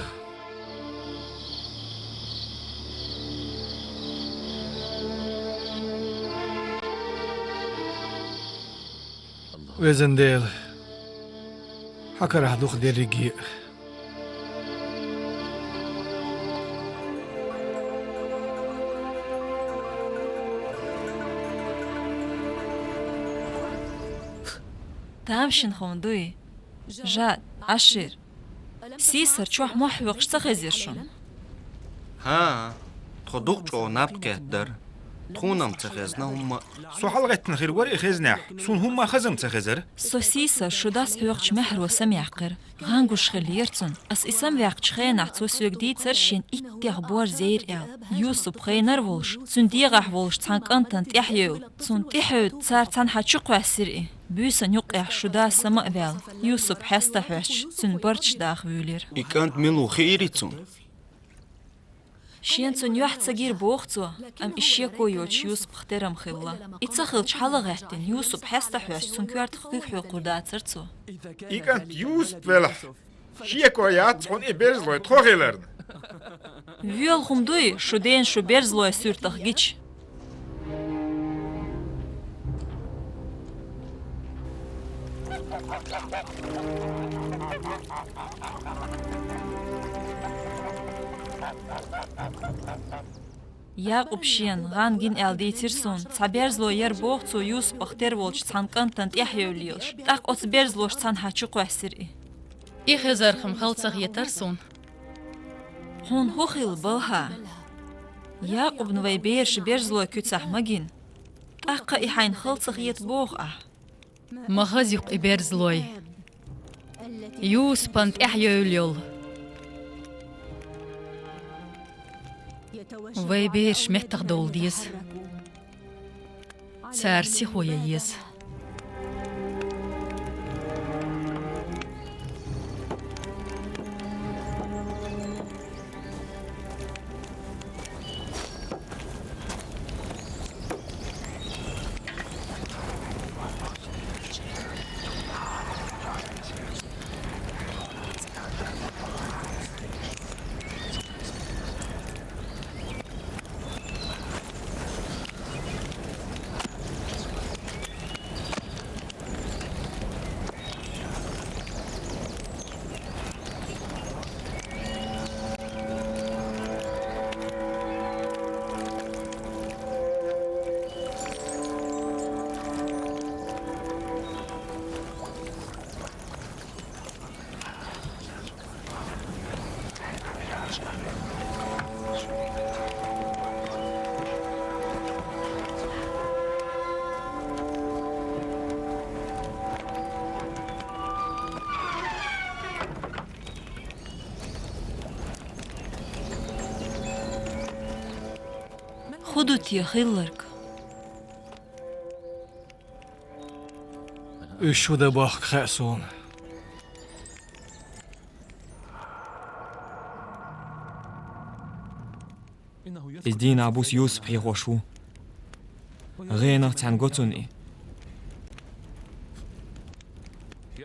Везан Дела, хьан карахь ду-кх дерриге а. Тамашийна хӀума дуй? Жа, Ӏашир. Сийсара чохь мохь хьоькхуш ца хезира шуна? ХӀан, тхо дукха чӀогӀа наб кхеттара. Тхуна-м ца хезна хӀумма а. Со хьалагӀеттина хир вара и хезнехь, суна хӀумма а хаза-м ца хезара. Со сийсара шу дас хьоькхучу маьхьаро самаяьккхира. ГӀан гуш хиллера цунна. Ас и самаваьккхучу хенахь цо соьга дийцара шена иттех бор зейра аьлла. Юсуп хенара волуш, цуьнан дегӀахь волуш цхьана кӀантана тӀаьхьайевлла, цунна тӀаьхьевдда цара цхьаьнхьа чукхоьссира и. Буьйсанна юккъехь шу дас сама а ваьлла, Юсуп хьаста хьоьстуш, цуьнан барташ даха вуьйлира. И кӀант мила ву хиирий цунна? Шена цунна юьхь ца гира боху цо, амма и шеко йоцуш Юсупах тера-м хилла. И ца хилча хьалагӀаьттина, Юсуп хьаста хьоьстуш, цунна коьртах куьг хьоькхур дацара цо. И кӀант Юсуп велахь, шеко яц хьуна и берзалой тхо хиларна. Воьлла хӀума дуй, шу дена шу берзалой суьртах гича? Якъуб шена гӀан гина аьлла дийцира суна, цхьа берзало яра боху цо Юсупах тера волчу цхьана кӀантана тӀаьхьайевлла лелаш. ТӀаккха оцу берзалошца цхьаьнхьа чукхоьссира и. И хезарх-м хала ца хетара суна. Хьуна хӀун хилла, Балха? Якъубна вайн бераш берзалой куьцахь ма гина. ТӀаккха и хьайна хала ца хета боху ахь? Ма хаза ю-кх и берзалой, Юсупана тӀаьхьайевлла йолу. Вайн бераш меттахдовла деза. Цара сихо ян еза. ХӀун ду те хилларг? Уьш хӀун дан бохку хаьа суна. Иза дийнахь буса Юсуп хьехош ву. ГӀенах цхьаьна го цунна и.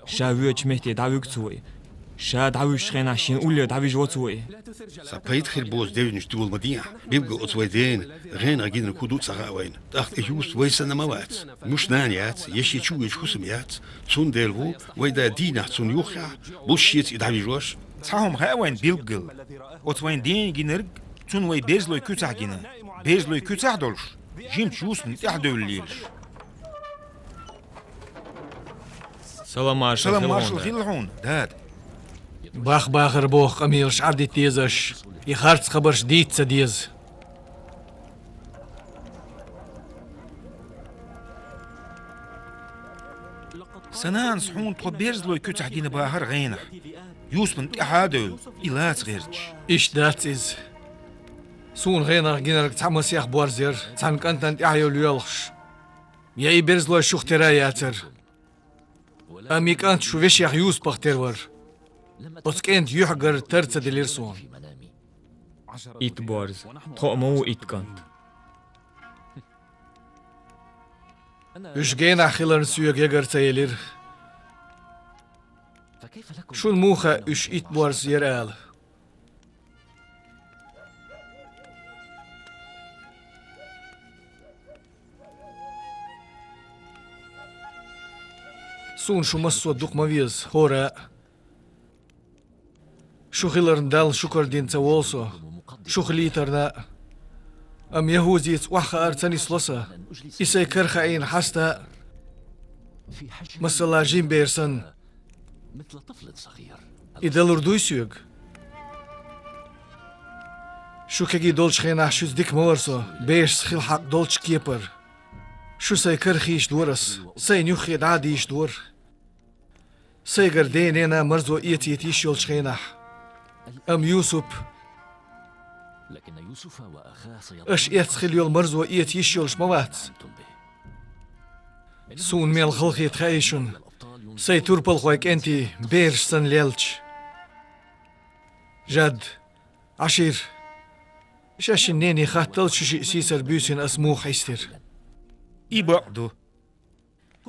Ша воьдучу метте дӀавуьгу цо и. Ша дӀавуьжучу хенахь шен уллера дӀавижа во цо и. Сан пайда хир боцу девнаш дола ма дехьа. Билггал оцу вайн дена гӀенах гинарг хӀун ду ца хаьа вайна. ТӀаккха и Юсуп вай санна ма вац. Муьш нана яц, я шен чу воьдуш хӀусам яц. Цундела ву вайн да дийнахь цунна юххехь, буса шеца и дӀавижош. Цхьа хӀума хаьа вайна билггал. Оцу вайн дена гинарг цунна вай берзалой куьцахь гина. Берзалой куьцахь а долуш, жимачу Юсупна тӀаьхьа девлла лелаш. Салам маршалла хилла хьуна, дада. Бах-бахар боху къамелаш Ӏадита деза аш. И харц хабарш дийца ца деза. Сан нанас хьуна тхо берзалой куьцахь гина бахара гӀенах. Юсупна тӀаьхьа а девлла, и лаца гӀерташ. Иштта дац иза. Суна гӀенах гинарг цхьа масех борз яра, цхьана кӀантана тӀаьхьа йолу йоьлхуш. Я и берзалой шух тера а яцара. Амма и кӀант шун вешех Юсупах тера вара. Оцу кӀентан юьхьгара тар ца делира суна. Итт борз. Тхо а ма ву итт кӀант. Уьш генахь хиларна соьга ягар ца елира. Шуна муха хаьа уьш итт борз яра ала? Суна шу массо а дукха ма веза, хӀора а. Шу хиларна Далла шукар дина ца волу со, шу хилийтарна а. Амма ЯхӀузица охьахаар ца нисло сан, и сайн кара хаийна хьаста а, масала, жима бер санна. И далур дуй соьга? Шу кегий долчу хенахь шуьца дика ма вара со, берашца хила хьакъ долчу кепара. Шу сайн кара хийша дора ас, сайна юххе дӀа а дийша дора. Сайгара ден-ненан марзо эца йита йиш йолчу хенахь. Амма Юсуп, аша эцна хила йолу марзо эца йиш йолуш ма вац. Суна мел халахета хаьий шуна, сайн турпалхойн кӀентий бераш санна лелча? Жад, Ӏашир, шаьшшинна нене хаттал шу шиъ сийсар буьйсина ас муха хьистира. И бакъ ду.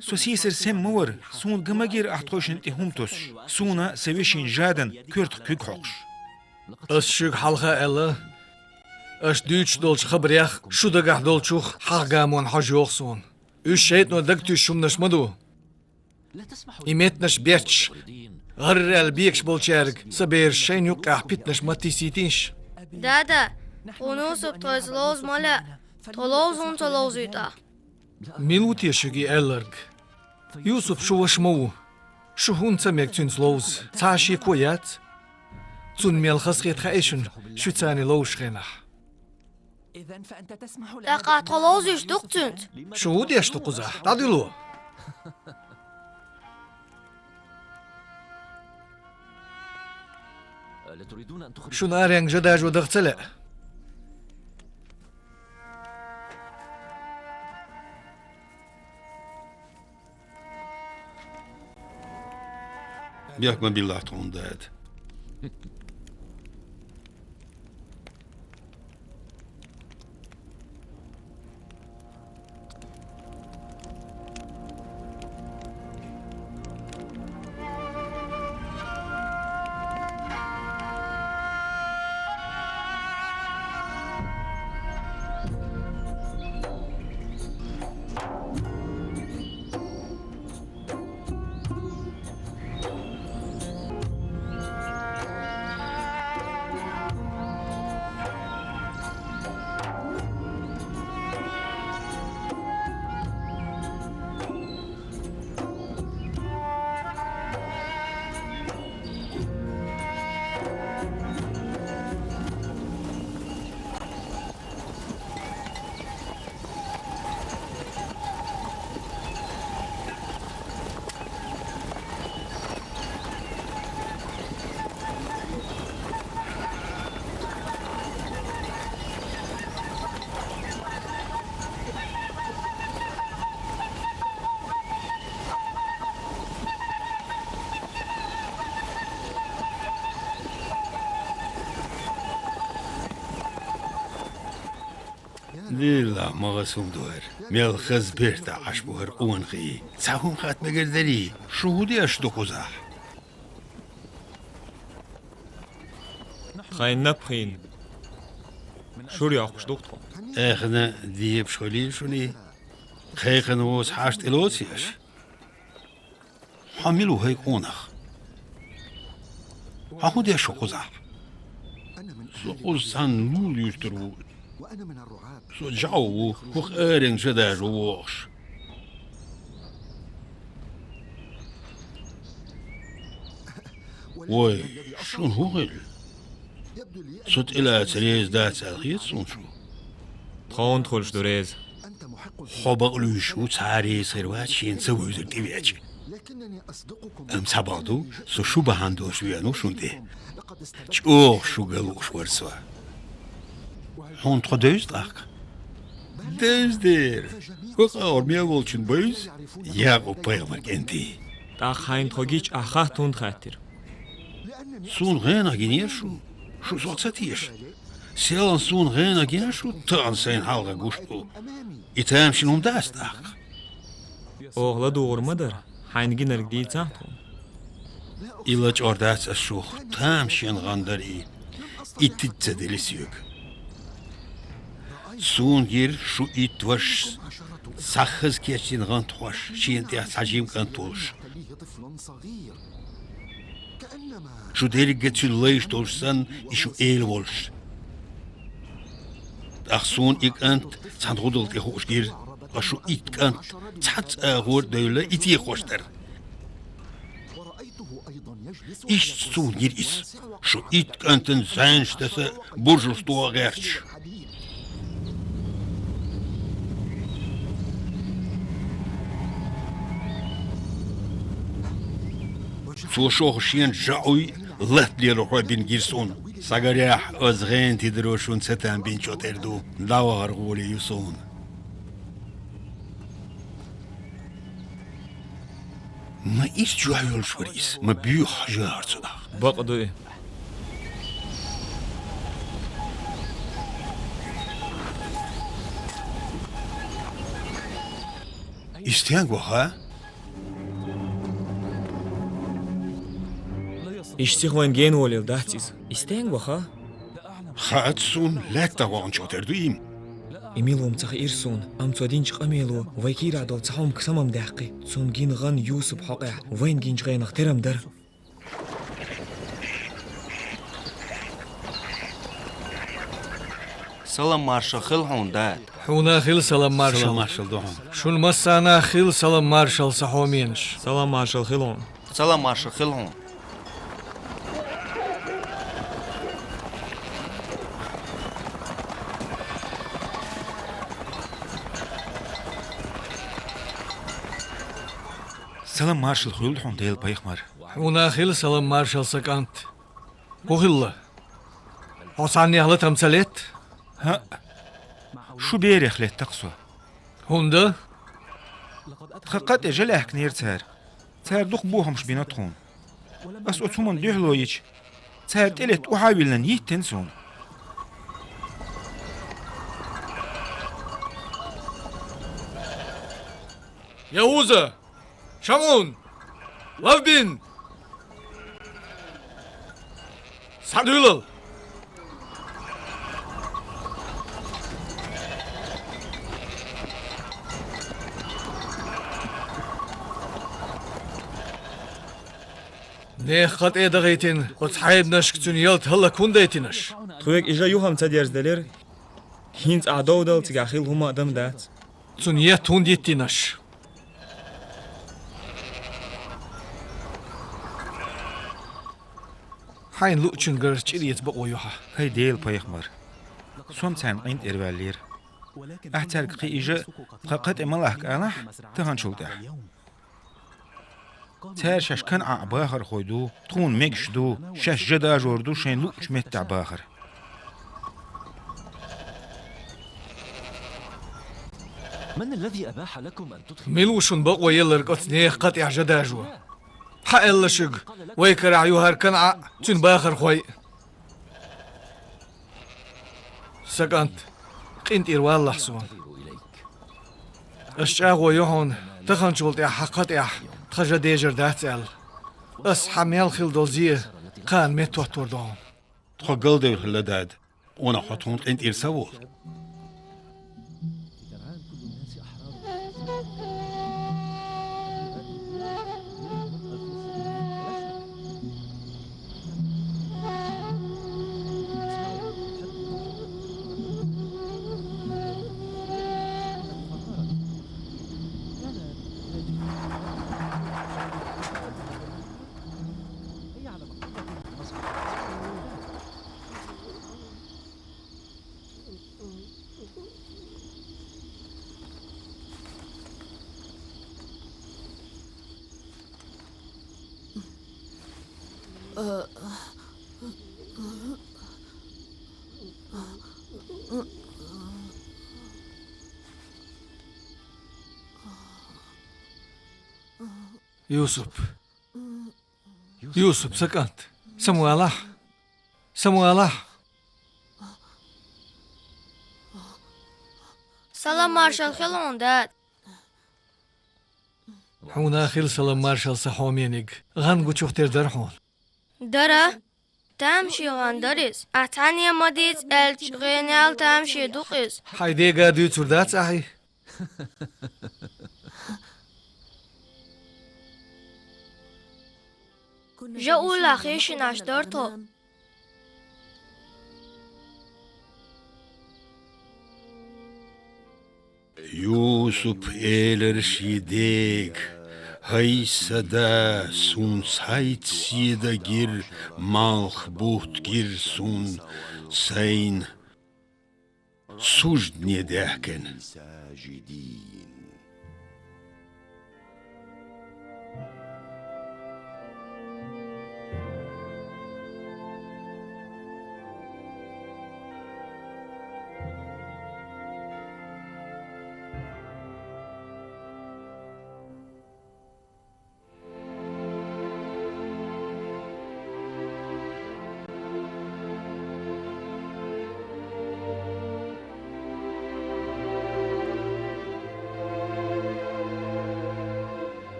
Со сийсар сема ма вара, суна ган ма гира ахь тхойшинна тӀе хӀума тосуш, суна а, сан вешин Жадана коьртах куьг хьокхуш. Ас шуьга хьалха а аьлла, аша дуьйцуш долчу хабарех, шу дагахь долчух хьагӀ-гамонна хьожа йогӀу суна. Уьш шайтӀано дагтуьйсуш хӀуманаш ма ду. И меттанаш бетташ, гӀарра аьлла бегаш болчаьрга сан бераш шайна юккъехь питанаш ма тесийтийша. Дада, тхуна Юсуп тхоьца ловза ма лаьа, тхо ловза хӀунда ца ловзуьйту ахь? Мила ву те шуьга и аьлларг? Юсуп шун ваша ма ву. Шу хӀунда ца мега цуьнца ловза? Цхьа а шеко яц. Цунна мел хазахета хаьий шуна, шуьца цунна ловзучу хенахь? ТӀаккха ахь тхо ловзуьйтуш ду-кх цуьнца? Шу хӀун деш ду кхузахь? ДӀадуьло! Шуна аренга жа дажо даха ца лаьа. Бехк ма биллахь тхуна, дада. Иллахь, ма хаза хӀума ду хӀара. Мел хаза бертахь Ӏаш бу хӀара къонахий. Цхьа хӀума хатта мегар дарий, шу хӀун деш ду кхузахь? Тхайн напхийна шура йоккхуш ду-кх тхо. Аьхна дебаш хуьлийла шуна, кхайкхина воцу хьашт тӀелоций аша? Хьо мила ву, хӀай къонах? Хьо хӀун деш ву кхузахь? Со кхуза цхьана лула юьртара ву. Со жаӀу ву, хӀокху аренга жа дажо вогӀуш. Вой, шуна хӀун хилла? Со тӀелаца реза дац аьлла хета суна шу? Тхо хӀунда хуьлуш ду реза? Хьо бакълуьйш ву, цхьа а реза хир вац шена ца вевзар тӀевеача. Амма цхьабакъ ду, со шу бахьана долуш веана ву шуна тӀе. ЧӀогӀа шу ган лууш вара со. Хьуна тхо девза тӀаккха? Девза дера. ХӀокху агӀор мел волчунна бевза, Якъуб-пайхамаран кӀентий. ТӀаккха хьайна тхо гича ахь хатта хӀунда хаьттира? Суна гӀенах гинера шу, шу сох ца теша. Селхана суна гӀенах гина шу, тахана сайна хьалха гуш ду. И тамашийна хӀума дац тӀаккха? Оха ладугӀур ма дара, хьайна гинарг дийцахьа тхуна. И лачкъор дац ас шух, тамашийна гӀан дара и. Иттаза ца дели соьга. Суна гира шу итт вашас, цхьа хаза кечдина гӀантхош, шена тӀехь цхьа жима кӀант волуш. Шу дерриг а цуьнан лайш долуш санна, и шу эла волуш. ТӀаккха суна и кӀант цхьана гӀудал тӀе хууш гира, ткъа шу итт кӀант цхьацца агӀор а девлла, и тӀе хууш дара. Иштта суна гира иза, шу итт кӀантана зӀенаш таса, буржалш тӀе а гӀерташ. Цо шух шена жаӀуй, латта лелорхой бина гира суна. Схьагарехь, оцу гӀенан тидаро шуна цатам бинчо тӀера ду, дӀавахар гӀоле ю суна. Ма иштта жоьхь йолуш вара иза, ма буьйху хьажахьара цунах. Бакъ ду и. И стенга ваха? Иштта сиха вайна гена волийла дац иза. И стенга ваха? Хаьац суна, лаьттах ваханчух тера ду и. И мила ву-м ца хаьара суна, амма цо динчу къамело вай кийрахь долу цхьа хӀума самам даьккхи. Цунна гина гӀан Юсуп хьокъехь вайна гинчу гӀенах тера-м дара. Салам маршалла хила хьуна, дада. Хьуна а хила салам маршалла. Салам маршалла ду хьуна. Шуна массарна а хила салам маршалла, сан хьоменаш. Салам маршалла хила хьуна. Салам маршалла хила хьуна. Салам маршалла хуьлда хьуна, Делан пайхамар. Хьуна а хила салам маршалла, сан кӀант. ХӀун хилла? Хьо цхьаннех латам ца летта? ХӀаъ, шу берех летта-кх со. ХӀунда? Тхан кха тӀе жа лаьхкинера цара. Цара дукха бохамаш бина тхуна. Ас оцу хӀуманна дуьхьало йича, цара тӀелетта охьа а виллина, йиттина суна. ЯхӀуза! ШамӀун! Лавбин! Схьадуьйлал! Нехан кха тӀе а дахийтина, оцу хьайбанашка цуьнан ялта хӀаллак хӀунда дайтина аша? Тхоьга и жа юха-м ца дерзаделира, хӀинца ахь дов дала цигахь хилла хӀума а дан дац. Цуьнан етта хӀунда йиттина аша? Хьайна луучуьнгара чӀир эца бакъо ю хьан. ХӀай Делан пайхамар, со-м царна къинтӀера ваьллера. Ахь цаьрга кхин и жа тхан кха тӀе ма лахка алахь таханчул тӀаьхьа. Цара шаьш КанӀан бахархой ду, тхуна мегаш ду, шаьш жа дажор ду шайна луучу меттехь бахар. Мила ву шуна бакъо елларг оцу нехан кха тӀехь жа дажо? Хьан аьлла шуьга, вай карахь ю хӀара КанӀа а, цуьнан бахархой а? Сан кӀант, къинтӀера валалахь суна. Ас чӀагӀо йо хьуна, таханчул тӀехьа хьа кха тӀехь тхан жа дежар дац аьлла. Ас хьан мел хилла долу зе кхана меттахӀоттор ду хьуна. Тхо галдевлла хилла, дада. Къонах, хьо тхуна къинтӀера ца волу. Юсуп. Юсуп, сан кӀант. Самавалахь. Самавалахь. Салам маршалла хуьлда хьуна, дада. Хьуна а хуьлда салам маршалла, сан хьомениг. ГӀан гучух тера дара хьуна? Дара. Тамашийна гӀан дара иза. Ахь цхьанне ма дийца аьлча, гӀенал тамашийна ду-кх иза. Хьайн дега дуьйцур дац ахьа? Жа уллохь хи шина Ӏаш дара тхо. Юсуп элира шен дега: «ХӀай сан да, суна схьайца седа гира, малх бутт гира суна сайна. Суждане даьхкина».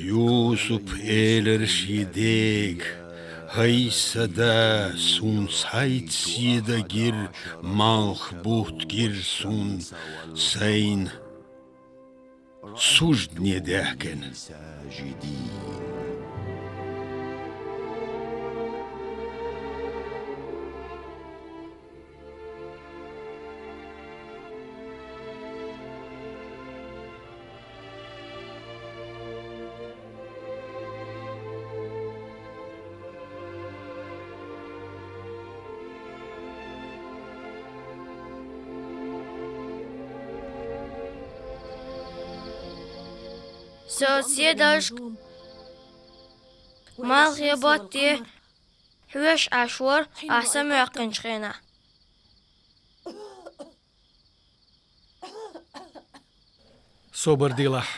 Юсуп элира шен дега: «ХӀай сан да, суна схьайца седа гира, малх бутт гира суна сайна, суждане даьхкина». Со седашка малхе, ботте хьоьжуш Ӏаш вара, ахь самоьккхинчу хенахь. Собар делахь.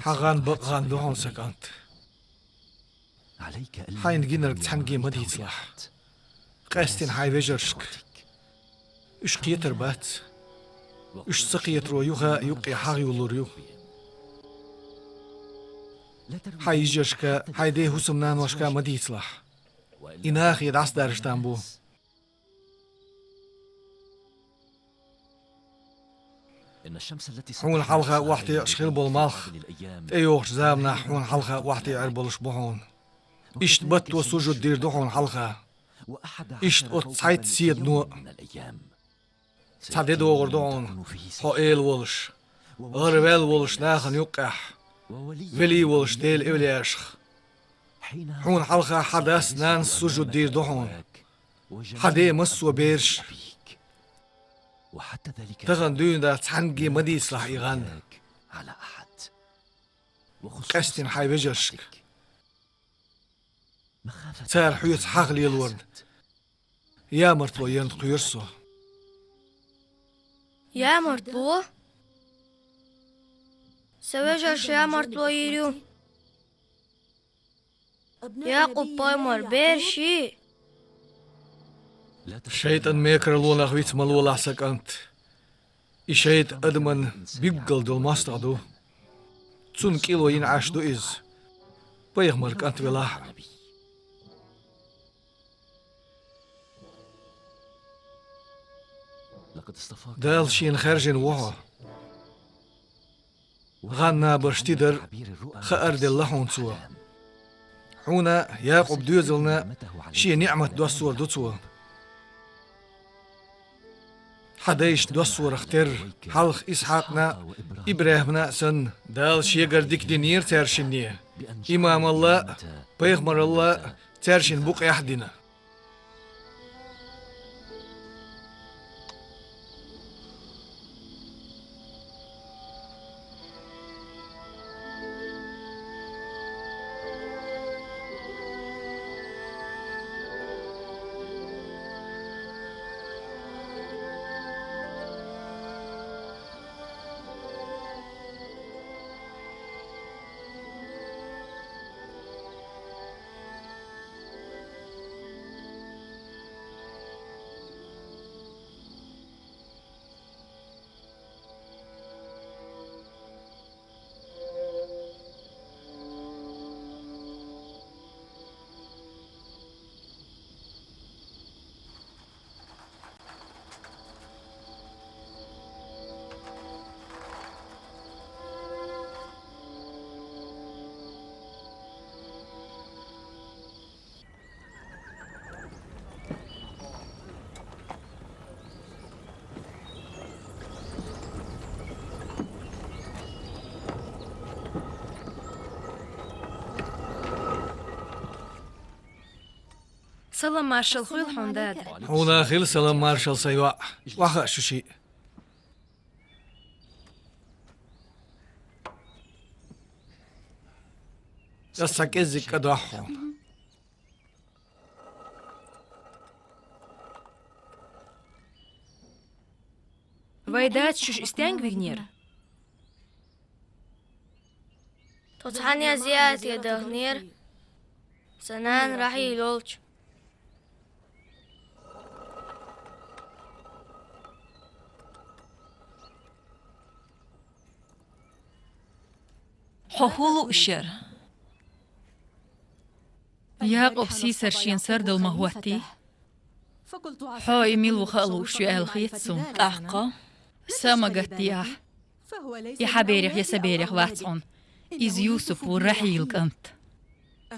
Хьан гӀан бакъ гӀан ду хьуна, сан кӀант. Хьайна гинарг цхьаьнгге ма дийцалахь. Къаьстина хьайн вежаршка, Уьш кхетар бац. Уьш ца кхетаро юха юккъе хьагӀ йолалур ю. Хьай йижаршка, хьай ден хӀусамнаношка ма дийцалахь. И нахе дӀасадаржаш там бу. Хьуна хьалха охьатекъаш хила болу малх, тӀейогӀучу заманахь хьуна хьалха охьатеӀар болуш бу хьуна. Иштта батто сужуд дийр ду хьуна хьалха. Иштта оцу цхьайтта седано а. Цхьа де догӀур ду хьуна, хьо эла волуш, гӀараваьлла волуш нахана юккъехь, велий волуш Делан эвлаяашах. Хьуна хьалха хьан дас-нанас сужуд дийр ду хьуна, хьан ден массо а бераш. Тахана дуьйна цхьаьнгге ма дийцалахь и гӀан. Къаьстина хьайн вежаршка. Цара хьоьца хьагӀ лелорна ямартло ярна кхоьру со. Ямартло? Сан вежарша ямартло йийр ю. Якъуб-пайхамар бераш йий? ШайтӀан мекарлонах виц ма лолахь, сан кӀант. И шайтӀа адаман билггал долу мостагӀа ду. Цунна кӀело йина Ӏаш ду иза, пайхамар кӀант велахь а. Дала шена хаьржина ву хьо. ГӀан набарш тидар хаар делла хьуна цо. Хьуна Якъуб доьзална шен ниӀмат доссор ду цо. Хьан дайшна доссорах терра, хьалха Исхьакъна а, ИбрахӀимна а санна, Дала шегара дика динера цаьршинне, имамалла а, пайхамаралла а цаьршинна букъехь а дина. Салам маршалла хуьлда хьуна, дада. Хьуна а хуьлда салам маршалла, сан йоӀ. Охьахаа шу шиъ. Ас цхьа кӀеззиг кӀадохьу хьуна. Вай дадас чуьш и стенга вигнера? Тхо цхьаьна зиярате дахнера, сан нана Рахьил йолчу. Хьо хӀун лууш яра? Якъуб сийсара шена сардала ма хӀоттий. Хьо и мила ву хаа лууш ю аьлла хета суна. ТӀаккха? Са а ма гатде ахь. И хьан берех я сан берех вац хьуна. Иза Юсуп ву, Рахьилан кӀант.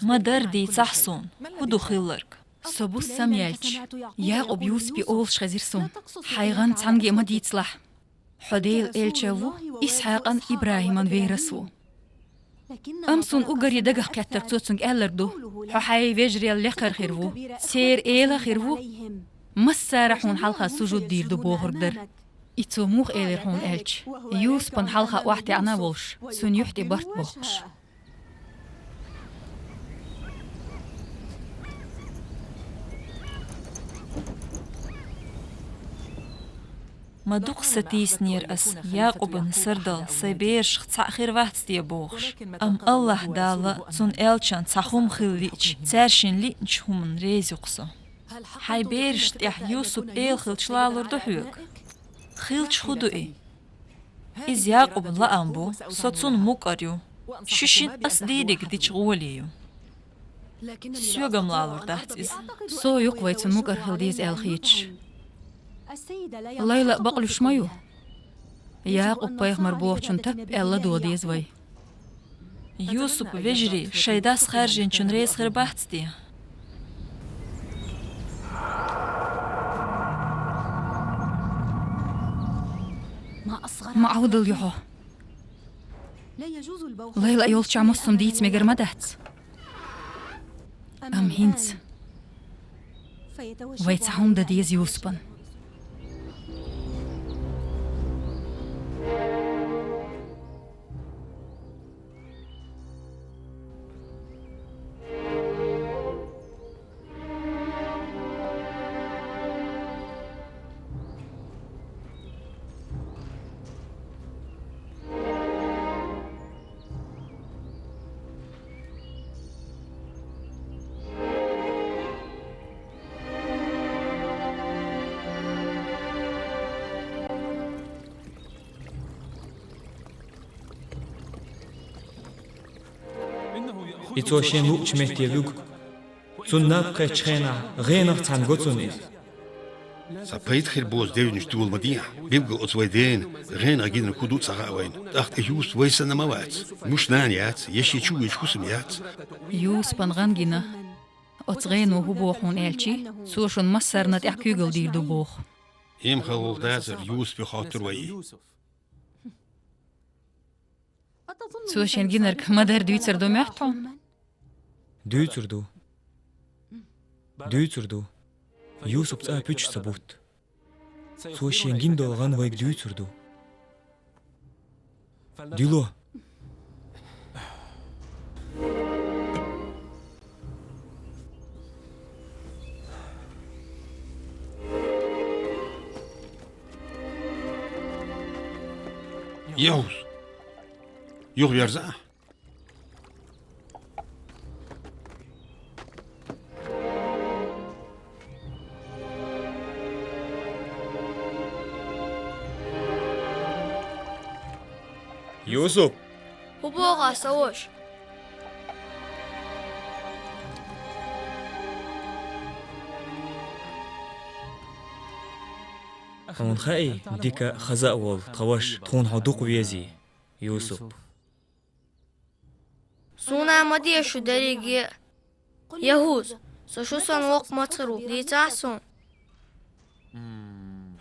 Ма-дарра дийцахь суна, хӀун ду хилларг? Со буса самаяьлча, Якъуб Юсупе олуш хезира суна: хьайн гӀан цхьаьнгге а ма дийцалахь. Хьо Делан элча ву, Исхьакъан, ИбрахӀиман верас ву. Амма суна уггаре дагах кхеттарг цо цуьнга аьлларг ду: хьо хьайн вежарел лекха хир ву, церан эла хир ву, массара хьуна хьалха сужуд дийр ду бохург дара. И цо муха элира хьуна аьлча, Юсупан хьалха охьатаьӀна а волуш, цуьнан юьхь тӀе барт боккхуш. Ма дукха сатийсинера ас, Якъубан сардала сайн берашах цхьаъ хир вац те бохуш. Амма АллахӀ Дала цуьнан элчанна цхьа хӀума хила лиъча, цаьршинна лиъначу хӀуманна реза ю-кх со. Хьайн берашта тӀехь Юсуп эла хилча лалур ду хьоьга? Хилча хӀун ду и? Иза Якъубан лаам бу, со цунна мукӀар ю. Шу шин ас дийриг дича гӀоле ю. Соьга-м лалур дац иза. Со юкъ вай цунна мукӀар хила деза аьлла хеташ. Лайла а бакълуьйш ма ю. Якъуб-пайхамар бохучун тап аьлла ладогӀа деза вай. Юсуп вежарий шайн дас хаьржинчун реза хир бац те? Ма Ӏовдал ю хьо. Лайла а йолчча массо а дийца мегар ма дац. Амма хӀинца вай цхьа хӀума дан деза Юсупана. И цо шен луучу метте вуьгу. Цунна наб кхаьччу хенахь гӀенах цхьаьна го цунна иза. Цхьа пайда хир боцу девнаш дола ма дехьа, билггал оцу вайн дена гӀенах гинарг хӀун ду ца хаьа вайна. ТӀаккха и Юсуп вай санна ма вац. Муш нана яц, я шен чу вуьйчу хӀусам яц. Юсупана гӀан гина. Оцу гӀено хӀун боху хьуна аьлчи, цо шуна массарна тӀехь куьйгалла дийр ду боху. ИмхалгӀуллах дацара Юсупе хоттур вай и. Цо шен гинарг ма-дарра дуьйцур ду моьтту хьуна? Дуьйцур ду. Дуьйцур ду. Юсуп цӀа пуьчаш ца бутта. Цо шен гина долу гӀан вайга дуьйцур ду. Дило. Юсуп! Юхаверза! Юсуп! ХӀун боху ахь, сан ваша? Хьуна хаьий, дика а, хаза а волу тхан ваша, тхуна хьо дукха везий, Юсуп? Суна ма де шу дерриге а. ЯхӀуза, со шу санна воккха мацхар ву, дийцахьа суна.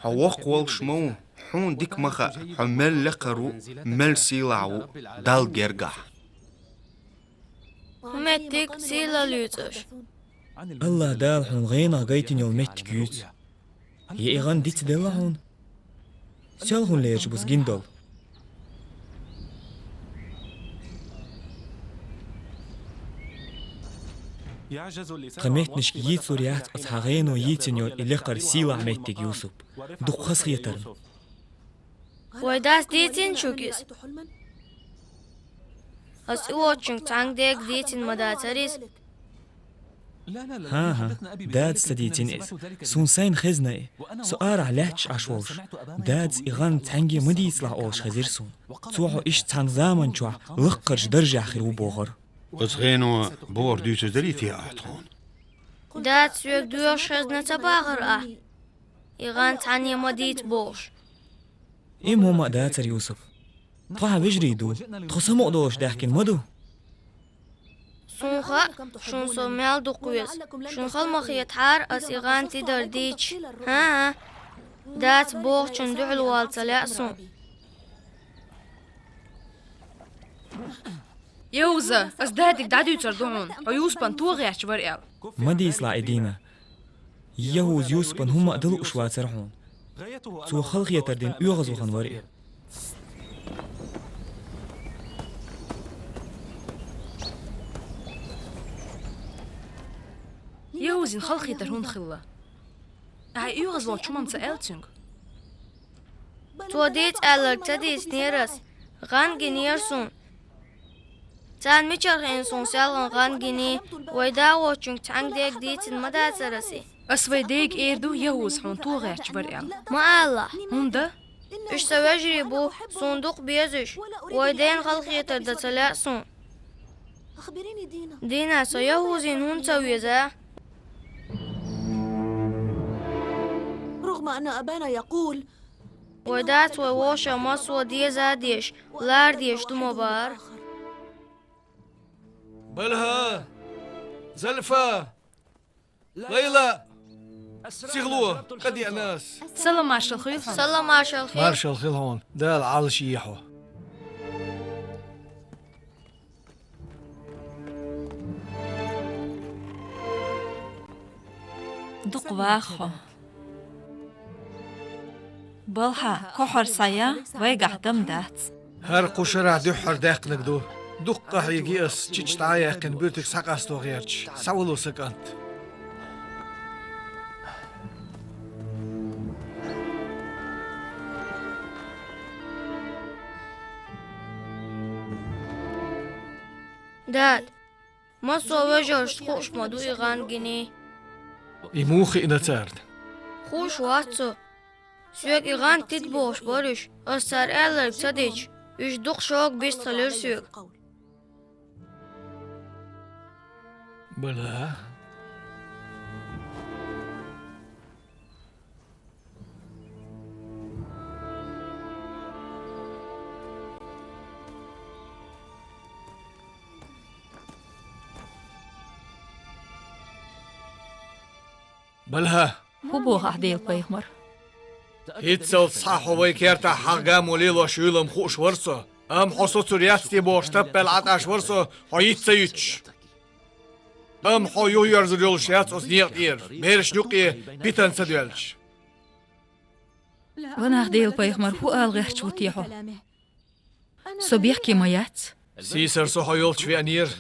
Хьо воккха волуш ма ву, хьуна дика ма хаьа, хьо мел лекхара ву, мел сийлахь ву Далла гергахь. ХӀун меттиг, сийлалла юьйцу аша? АллахӀ Дала хьуна гӀенах гайтина йолу меттиг юьйцу. Я и гӀан дицделла хьуна? Сел хӀун лераш бу гина долу? Тхан меттанашка йийцалур яц оцу хьан гӀено йийцина йолу и лекхара сийлахь меттиг, Юсуп. Дукха хазахетарна. Вай дас дийцина шуьга иза? Ас и воцучуьнга цхьаьнгге дийцина ма дацара иза? ХӀан-хӀа, дадас ца дийцина иза. Суна сайна хезна и. Со арахь лаьтташ Ӏаш волуш, дадас и гӀан цхьаьнгге ма дийцалахь олуш хезира суна. Цо хьо иштта цхьана заман чохь лаккхарчу даржехь хир ву бохура. Оцу гӀено бохург дуьйцур дарий те ахь тхуна? Дадас соьга доьхуш хезна ца бахара ахь, и гӀан цхьанне ма дийца бохуш? И хӀума а дацара, Юсуп. Тхо хьан вежарий ду, тхо самукъа долуш даьхкина ма ду. Суна хаьа, шуна со мел дукха веза. Шуна хала ма хетахьара ас и гӀан тидар дийцча. ХӀан-хӀа. Дадас бохучунна дуьхьал вала ца лаьа суна. ЯхӀуза, ас дадига дӀадуьйцур ду хьуна, хьо Юсупана тоха гӀерташ вара аьлла. Ма дийцалахь и дийна. ЯхӀуза Юсупана хӀумма а дан лууш вацара хьуна. Цо халахетар дина оьгӀазвахана вара и. ЯхӀузина халахетар хӀунда хилла? Ахьа оьгӀазвахча хӀумма ца аьлла цуьнга? Цо дийца аьлларг ца дийцинера ас, гӀан гинера суна. Царна мичара хиъна суна селхана гӀан гиний, вай да воцучуьнга цхьаьнгге дийцина ма дацара ас и? Ас вай дега эр ду, ЯхӀуза хьуна тӀагӀерта вар аьлла. Ма алалахь. ХӀунда? Уьш са вежарий бу, суна дукха безаш. Вай дена халахетарг дан ца лаьа суна. Дина, со ЯхӀузина хӀунда ца веза? رغم أن أبانا يقول Вай дац вай вовшах массо а деза а деш, лара дезаш ду ма бара. БалхӀа! Зальфа! Лайла! Сихло! КӀа деана ас. Салам-маршал хуьлда хьуна. Салам-маршал хуьлда. Маршал хуьлда хьуна. Дала Ӏалашйойла хьо. Дукха ваха хьо. БалхӀа, кхухьар схьая, вайгахь дам дац. ХӀара кху шарахь дуьххьара даьккхинарг ду. Дукха къахьийгий ас, чича дӀа а яьккхина, буьртиг схьакъасто гӀерташ. Схьавало, сан кӀант. Дад, массо а вежаршна хууш ма ду и гӀанд гиний. И муха хиъна царна? Хууш вац со. Соьга и гӀанд тида бохуш бара уьш, ас цара аьлларг ца дича, уьш дукха шога бицделира соьга. БалхӀа. БалхӀа. ХӀун боху ахь, Делан пайхамар? ХӀинццалц схьа хьо вай кертахь хьагӀ-гамо лелош юйла-м хууш вара со, амма хьо соцур яц те бохуш таппаьлла Ӏаташ вара со, хьо йиц ца юьтуш. Амма хьо юхайоьрзур йолуш яц оцу некъа тӀера, берашна юкъе питана ца доьлча. Ва нах, Делан пайхамар, хӀун ала гӀерташ ву те хьо? Со бехке ма яц. Сийсара со хьо йолчу веанера.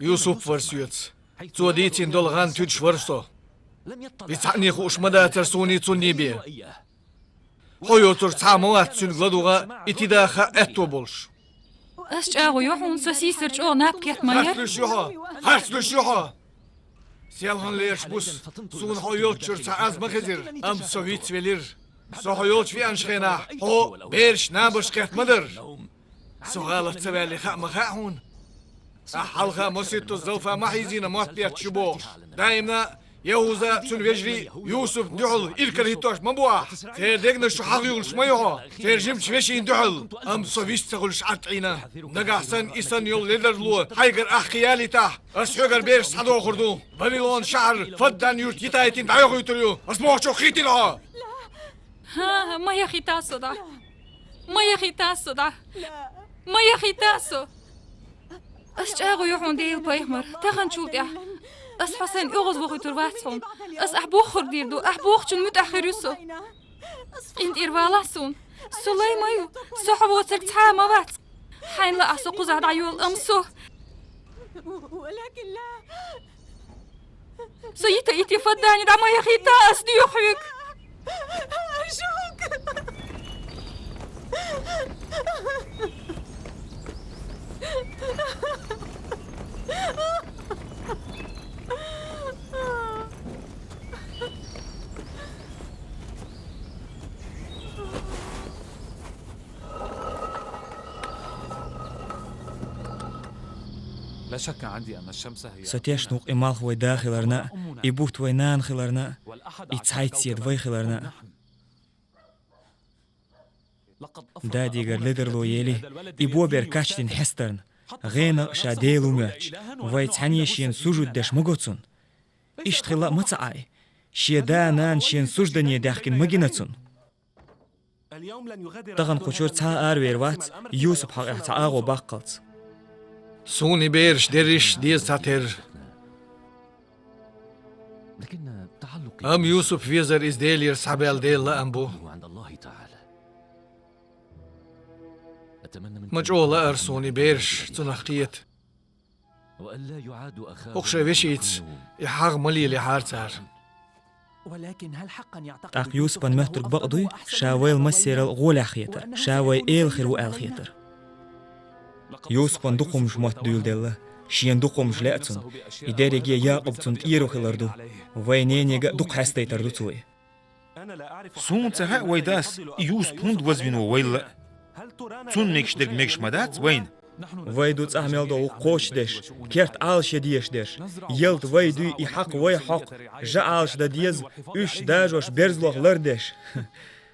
Юсуп вара соьца. Цо дийцина долу гӀан туьдуш вара со. И цхьаъний хууш ма дацара суний цунний бен. Хьо йоцург цхьа а ма вац цуьнга ладугӀа, и тида хаа аьтто болуш. Ас чӀагӀо йо хьуна, со сийсара чӀогӀа наб кхетта ма яра. Харц луьйш ю хьо! Харц луьйш ю хьо! Селхана лераш бу со, суна хьо йолччуьра цхьа аз ма хезира, амма со вицвелира. Со хьо йолчу веанчу хенахь, хьо бераш набаш кхетта ма дара. Со гӀалат ца ваьлли хаа ма хаьа хьуна. Ахь хьалха маситтаза Залфа ма хьийзийна мотт бетташ ю бохуш. Даимна ЯхӀуза, цуьнан вежарий Юсупна дуьхьал иракарахӀиттош ма бу ахь. Церан дегнаш чу хьагӀ юьллуш ма ю хьо, церан жимачу вешина дуьхьал. Амма со вист ца хуьлуш Ӏад Ӏийна. Нагахь санна и санна йолу ледарло хьайгара ахь кхин ялийтахь, ас хьоьгара бераш схьадохур ду. Вавилон шахьар Фаддан-юрт йитайтина дӀайохуьйтур ю. Ас бохучух хийтина хьо? ХӀан, ма яхийта со дӀа. Ма яхийта со дӀа. Ма яхийта со. Ас чӀагӀо йо хьуна, Делан пайхамар, таханчул тӀаьхьа ас хьо сайна оьгӀазвохуьйтур вац хьуна. Ас ахь бохург дийр ду, ахь бохучун муьтӀахь хир ю со. КъинтӀера валахь суна. Со лай ма ю, со хьо воцург цхьа а ма вац. Хьайна лаахь со кхузахь дӀайолу, амма со... Со йита-йита Фаддане дӀа ма яхийта, ас доьху хьоьга. Сан тешна ву-кх и малх вай да хиларна а, и бутт вай нана хиларна а, и цхьайтта седа вай хиларна а. Дадигара ледарло ели, и бобер качдина хьестарна, гӀенах а ша Дела ву моьттуш, вай цхьаьна шена сужуд деш ма го цунна. Иштта хилла а ма ца Ӏа и. Шен да а, нана а шена суждане даьхкина ма гина цунна. Тахана кху чуьра цхьа а аравер вац, Юсупа хьокъехь цхьа агӀо баккхалц. Суна и бераш дерриш а деза цхьатерра. Амма Юсуп везар иза Делера схьабаьлла Делан лаам бу. Ма чӀогӀа лаара суна и бераш цунах кхета. ХӀокху шайн вешица и хьагӀ ма лелийхьара цара. ТӀаккха Юсупан моьттург бакъ дуй, ша вайл массерал гӀолехь хетар, ша вай эла хир ву аьлла хетар. Юсупан дукха хӀуманаш мотт дуьйладелла. Шена дукха хӀумнаш лаьа цунна. И дерриге Якъуб цунна тӀера хилар ду. Вай ненега а дукха хьестайтар ду цо и. Суна ца хаьа вай дас, и Юсуп хӀунда вазвино вайл а. Цунна мегаш дерг мегаш ма дац вайна. Вай ду цӀахь мел долу кхочушдеш, керта Ӏалашъян дезаш дерш. Ялта вай дуй, и хьакха вай хьокху, жа Ӏалашдан деза, уьш дажош берзалох лардеш.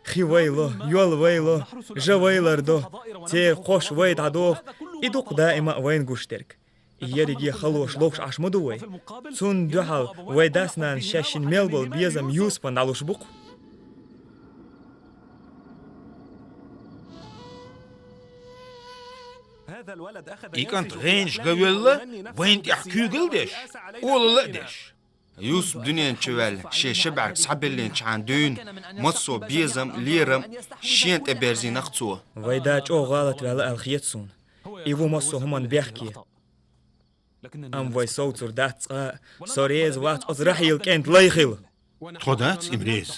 Хи вай ло, йол вай ло, жа вай лардо, церан кхош вай дӀадоху, и ду-кх даима а вайна гуш дерг. И ерриге халош ловш Ӏаш ма ду вай. Цунна дуьхьал вай дас-нанас шаьш шина мел болу безам Юсупана дӀалуш бу-кх. И кӀант гӀенаш ган велла, вайна тӀехь куьйгалла а деш, олалла а деш. Юсуп дуьнен чу ваьлла, шен ши бӀаьрг схьабиллинчхьана дуьйна массо а безам, лерам шена тӀе берзийна-кх цо. Вай да чӀогӀа гӀалат ваьлла аьлла хета суна. И ву массо а хӀуманна бехке. Амма вай совцур дац цкъа а, со реза вац оцу Рахьилан кӀентан лай хила. Тхо дац-кх иза реза.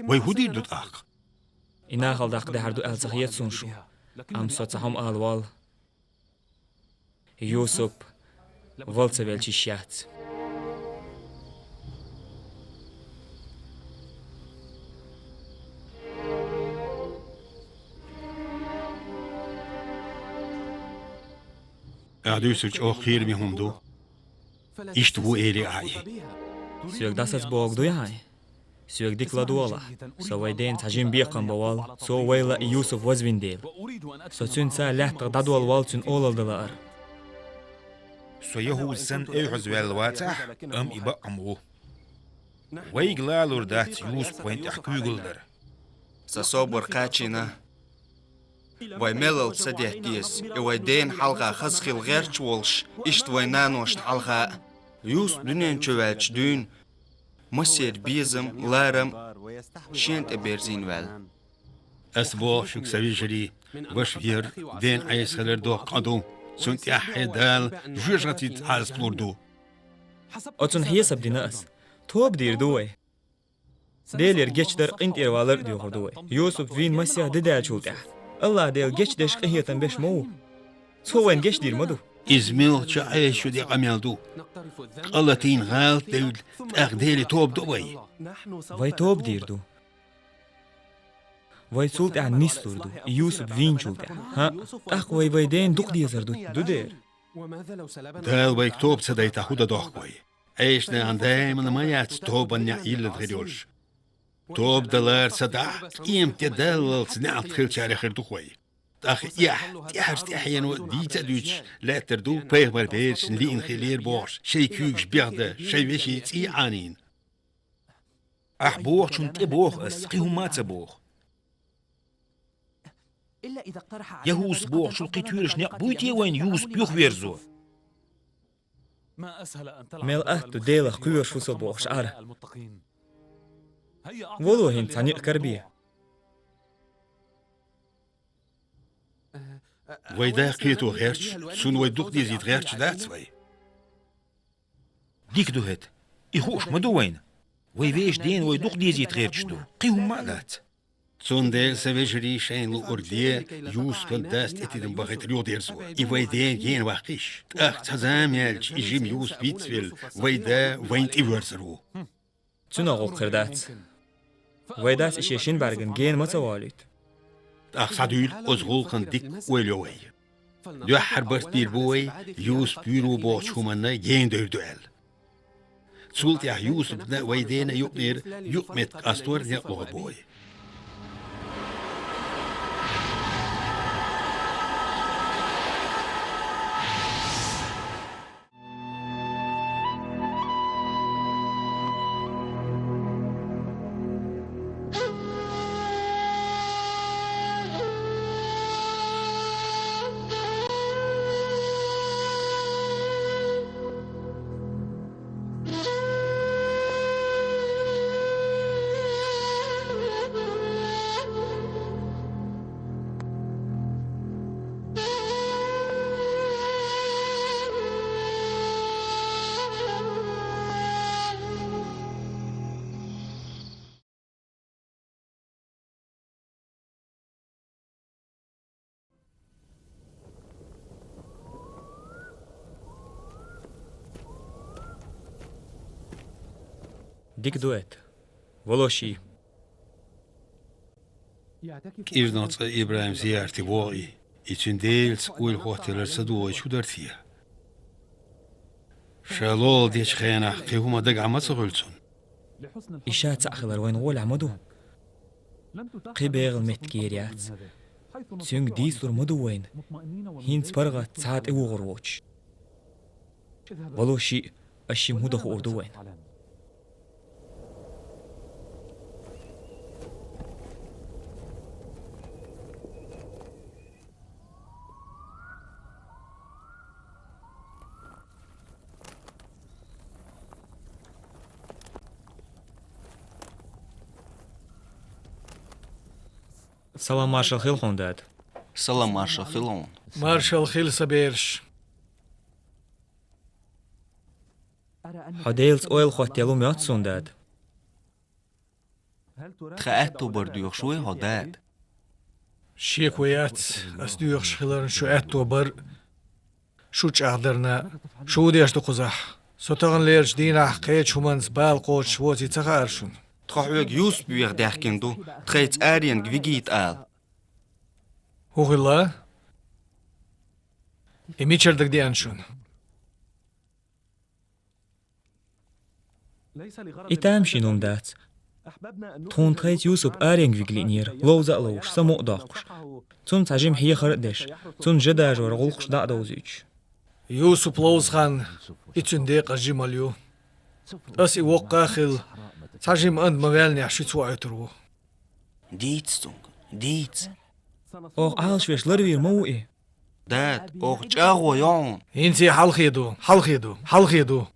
Вай хӀун дийр ду тӀаккха? И нахала даккха дехьар ду аьлла ца хета суна шун. Амма со цхьа хӀума ала воллу. Юсуп вала ца велча йиш яц. Ахьа дуьйцург чӀогӀа кхераме хӀума ду. Иштта ву, элира ахьа и. Соьга дӀасаца бохург дуй хьан? Соьга дика ладогӀалахь. Со вай дена цхьа жима бекхам бан воллу, цо вайл а и Юсуп вазвина дела. Со цуьнца лаьттах дӀадолла воллу цуьнан олалла дан лаар. Со ЯхӀуза санна эвхьаза ваьлла вацахь, амма и бакъ хӀума ву. Вайга лалур дац Юсуп вайна тӀехь куьйгалла дар. Сан собар кхачийна. Вай меллалц садетта деза, и вай дена хьалха хаза хила гӀерташ волуш, иштта вайн наношна хьалха а. Юсуп дуьнен чу ваьлча дуьйна массеран безам, ларам шена тӀе берзийна ваьлла. Ас боху шуьга, сан вежарий, ваша вер, дена Ӏеса хилар доккха къа ду, цунна тӀаьххье Дала жоьжахатица Ӏазап лур ду. Оцунна хьесап дина ас. Тоба дийр ду вай. Делера гечдар, къинтӀера валар а доьхур ду вай. Юсуп вийна масех де даьллачул тӀаьхьа АллахӀ Дела гечдеш, къинхетам беш ма ву. Цо вайна гечдийр ма ду. Иза муьлххачу Ӏеса шу де къамел ду. Къа латийна гӀалат девлла, тӀаккха Деле тоба до вай. Вай тоба дийр ду. Вай цул тӀаьхьа нислур ду, и Юсуп вийначул тӀаьхьа. ХӀаъ, тӀаккха вай вай дена дукха дезар ду, ду дера. Дала вайга тоба ца дайтахь, хӀун дан дохку вай? Ӏеша нахана даимана ма яц тобанан неӀ йиллина хир йолуш. Тоба дан лара ца дахь, къематде даллалц неӀалт хилчарех хир ду-кх вай. ТӀаккха эхь, тӀаьхьарчу тӀаьхьено дийца а дуьйцуш лаьттар ду пайхамар берашна лиъна хилира бохуш, шайн куьйгаш бехдан, шайн вешин цӀий а Ӏанийна. Ахь бохучунна тӀе боху ас, кхин хӀумма а ца боху. ЯхӀузас бохучул кхин тоьлуш некъ буй те вайна Юсуп юхаверзо? Мел атта ду Делах кхоьруш ву со бохуш Ӏар. Вало хӀинца цхьа некъ карабе. Вай да кхето гӀерташ, цунна вай дукха дезийта гӀерташ дац вай? Дика ду хӀета. И хууш ма ду вайна. Вай вешан дена вай дукха дезийта гӀерташ ду. Кхин хӀумма а дац. Цундела, сан вежарий, шайна луург де, Юсупан дас тӀетидам бахийтар юхадерзо. И вай дена гена ваккхийша. ТӀаккха цхьа зама яьлча, и жима Юсуп йицвелла, вай да вайна тӀевоьрзур ву. Цунах гӀуллакх хир дац. Вай дас и шен шина бӀаьргана гена ма ца волуьйту. ТӀаккха схьадуьйла, оцу гӀуллакхана дика ойла йо вай. Дуьххьара барт бийр бу вай, Юсуп вуьйр ву бохучу хӀуманна гена девр ду аьлла. Цул тӀаьхьа Юсупна а, вай дена а юкъанера юкъаметтиг къастор некъ лохур бу вай. Дика ду это. Вало ший. КӀирнах цӀа ИбрахӀим зиярте вогӀий, и цуьнан Делаца уйла хӀоттаялар ца догӀийча хӀун дара те? Ша лолла дечу хенахь кхин хӀума дагахь ма ца хуьлу цунна? И ша цхьаъ хилар вайна гӀолехь ма ду. Кхин бегӀалан меттиг яц. Цуьнга дийцалур ма ду вайна, хӀинца паргӀат цхьа а тӀевогӀур воцуш. Вало шиъ, ас шимма хӀун дан хуур ду вайна. Салам маршалла хила хьуна, дада. Салам маршалла хила хьуна. Маршалла хила, сан бераш. Хьо Делаца ойла хӀоттаелла хӀума йоцу суна, дада? Тхан аьтто бар доьхуш вуй хьо, дада? Шеко яц, ас доьхуш хиларна шу аьтто бар, шу чӀагӀдарна, шу хӀун деш ду кхузахь? Со таханлерчу дийнахь кхечу хӀуманца бала кхочуш воций ца хаьара шуна? Тхо хьоьга Юсуп веха даьхкина ду, тхайца аренга вигийта ала. ХӀун хилла? И мичара дага деана шуна? И тамашийна хӀума дац. Тхуна тхайца Юсуп аренга вига лиънера, ловза а ловзуш, самукъа а доккхуш. Цунна цхьа жима хьехар а деш, цунна жа дажоран гӀуллакхаш дӀа а довзуьйтуш. Юсуп ловза хан, и цуьнан декъаза жималла ю. Ас и воккха а хилла, цхьа жима анда ма ваьллинехь, шуьца ву Ӏуьйтур ву. Дийца цуьнга, дийца. Оха Ӏалашвеш ларвийр ма ву и. Дада, оха чӀагӀо йо хьуна. ХӀинца хьалхе ду, хьалхе ду, хьалхе ду.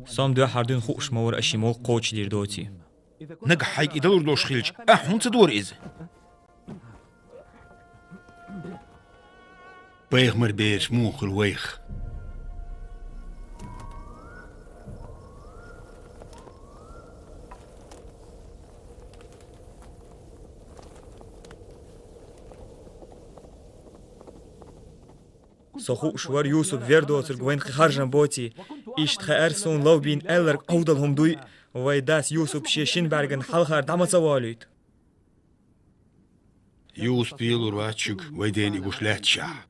Со-м дуьххьара дуьйна хууш ма вара, аш и муьлхха кхочушдийр доций. Нагахь хьайга и далур долуш хилча, ахь хӀунда ца дора иза? Пайхамар бераш муха хуьлу вайх? Со хууш вара Юсуп вер доцург вайна кхин харжам боций, иштта хаьара суна лов бийна аьлларг Ӏовдал хӀума дуй, вай дас Юсуп шен шина бӀаьргана хьалхара дӀа ма ца волуьйту. Юсупа лур вац шуьга, вай дена и гуш лаьтташехь.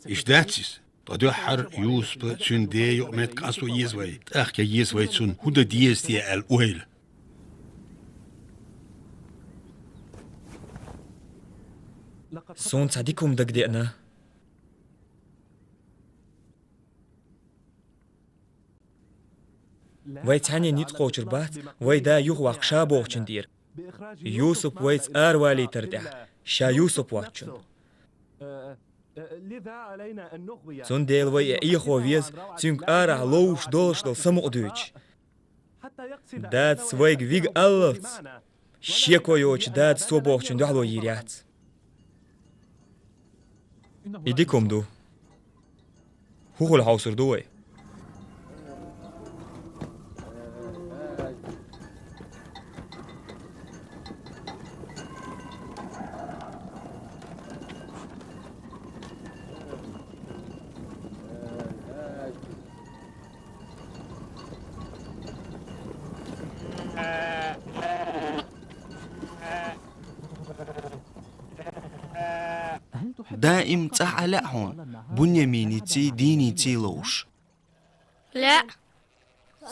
Иштта дац иза? Ткъа дуьххьара Юсупа, цуьнан ден юкъаметтиг къасо еза вай, тӀаккха еза вай цунна хӀун дан деза те аьлла ойла. Суна цхьа дика хӀума дагадеана. Вай цхьаьннен ницкъ кхочур бац, вай да юхаваккха ша бохучун тӀера. Юсуп вайца аравалийтар тӀехь, ша Юсуп воцчунна. Цундела вай и Ӏехо веза, цуьнга арахь ловзуш долуш долу самукъа дуьйцуш. Дадас вайга вига аллалц, шеко йоцуш дадас цо бохучун дуьхьало йийр яц. И дика хӀума ду. ХӀун хуьлу хьовсур ду вай? Даим цӀахь а лаьа хьуна, Буньяминиций, дийниций ловзуш? Лаьа.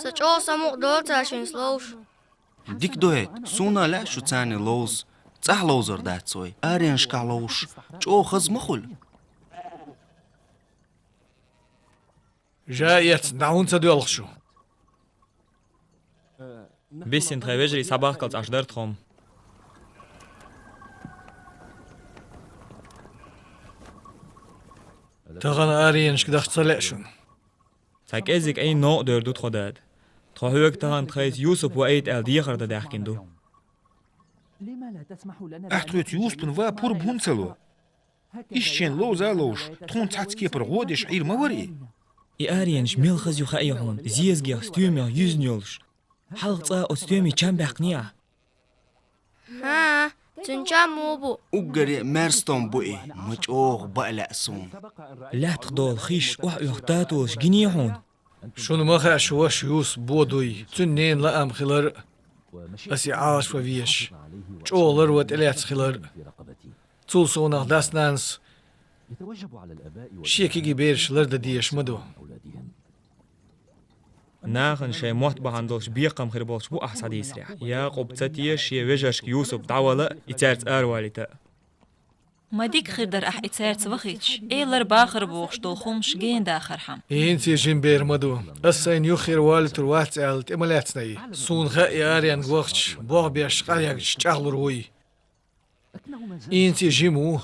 Сан чӀогӀа самукъадолу цара шайца ловзуш. Дика ду хӀета, суна а лаьа шу царна ловза. ЦӀахь ловзар дац вай, аренашкахь ловзуш, чӀогӀа хаза ма хуьлу. Жа эцна, дӀа хӀунда ца доьлху шу? Биссина тхайн вежарий схьабахкалц Ӏаш дара тхо-м. Тахана аренашка даха ца лаьа шуна. Цхьа кӀеззиг Ӏийна новкъа дер ду тхо, дада. Тхо хьоьга тахана тхайца Юсуп ваийта аьлла дехар дан даьхкина ду. Ахь тхоьца Юсупан ва пурба хӀунда ца ло? Иштта шен ловза а ловш, тхуна цхьацца кепара гӀо деш Ӏийр ма вара и? И аренаш мел хаза ю хаьий хьуна, зезагех, стоьмех юьзна йолуш. Хьалха цкъа оцу стоьме чам баьккхинехьа? ХӀан, цуьнан чам муха бу? Уггаре а маьрстам бу и, ма чӀогӀа баа лаьа суна. Лаьттах долу хиш охьаоьху татолаш гиний хьуна? Шуна ма хаьа шун ваша Юсуп бо дуй, цуьнан ненан лаам хилар а, ас и Ӏалашван везаш, чӀогӀа ларван тӀелаьцна хилар а. Цул совнах дас-нанас шен кегий бераш лардан дезаш ма ду. Нахана шайн мотт бахьана долуш бекхам хир болуш бу ахь схьадийцарехь. Якъуб ца теша шен вежаршка Юсуп дӀавала а, и цаьрца аравалийта а. Ма дика хир дара ахь и цаьрца вахийташ, элар бахар бохуш долу хӀумаш гена дахархьама. И хӀинца и жима бер ма ду. Ас сайна юххера валийтур вац аьлла, тӀе ма лаьцна и. Суна хаьа и аренга вахча, болх беш къахьегча чӀагӀлур вуй. И хӀинца и жима ву,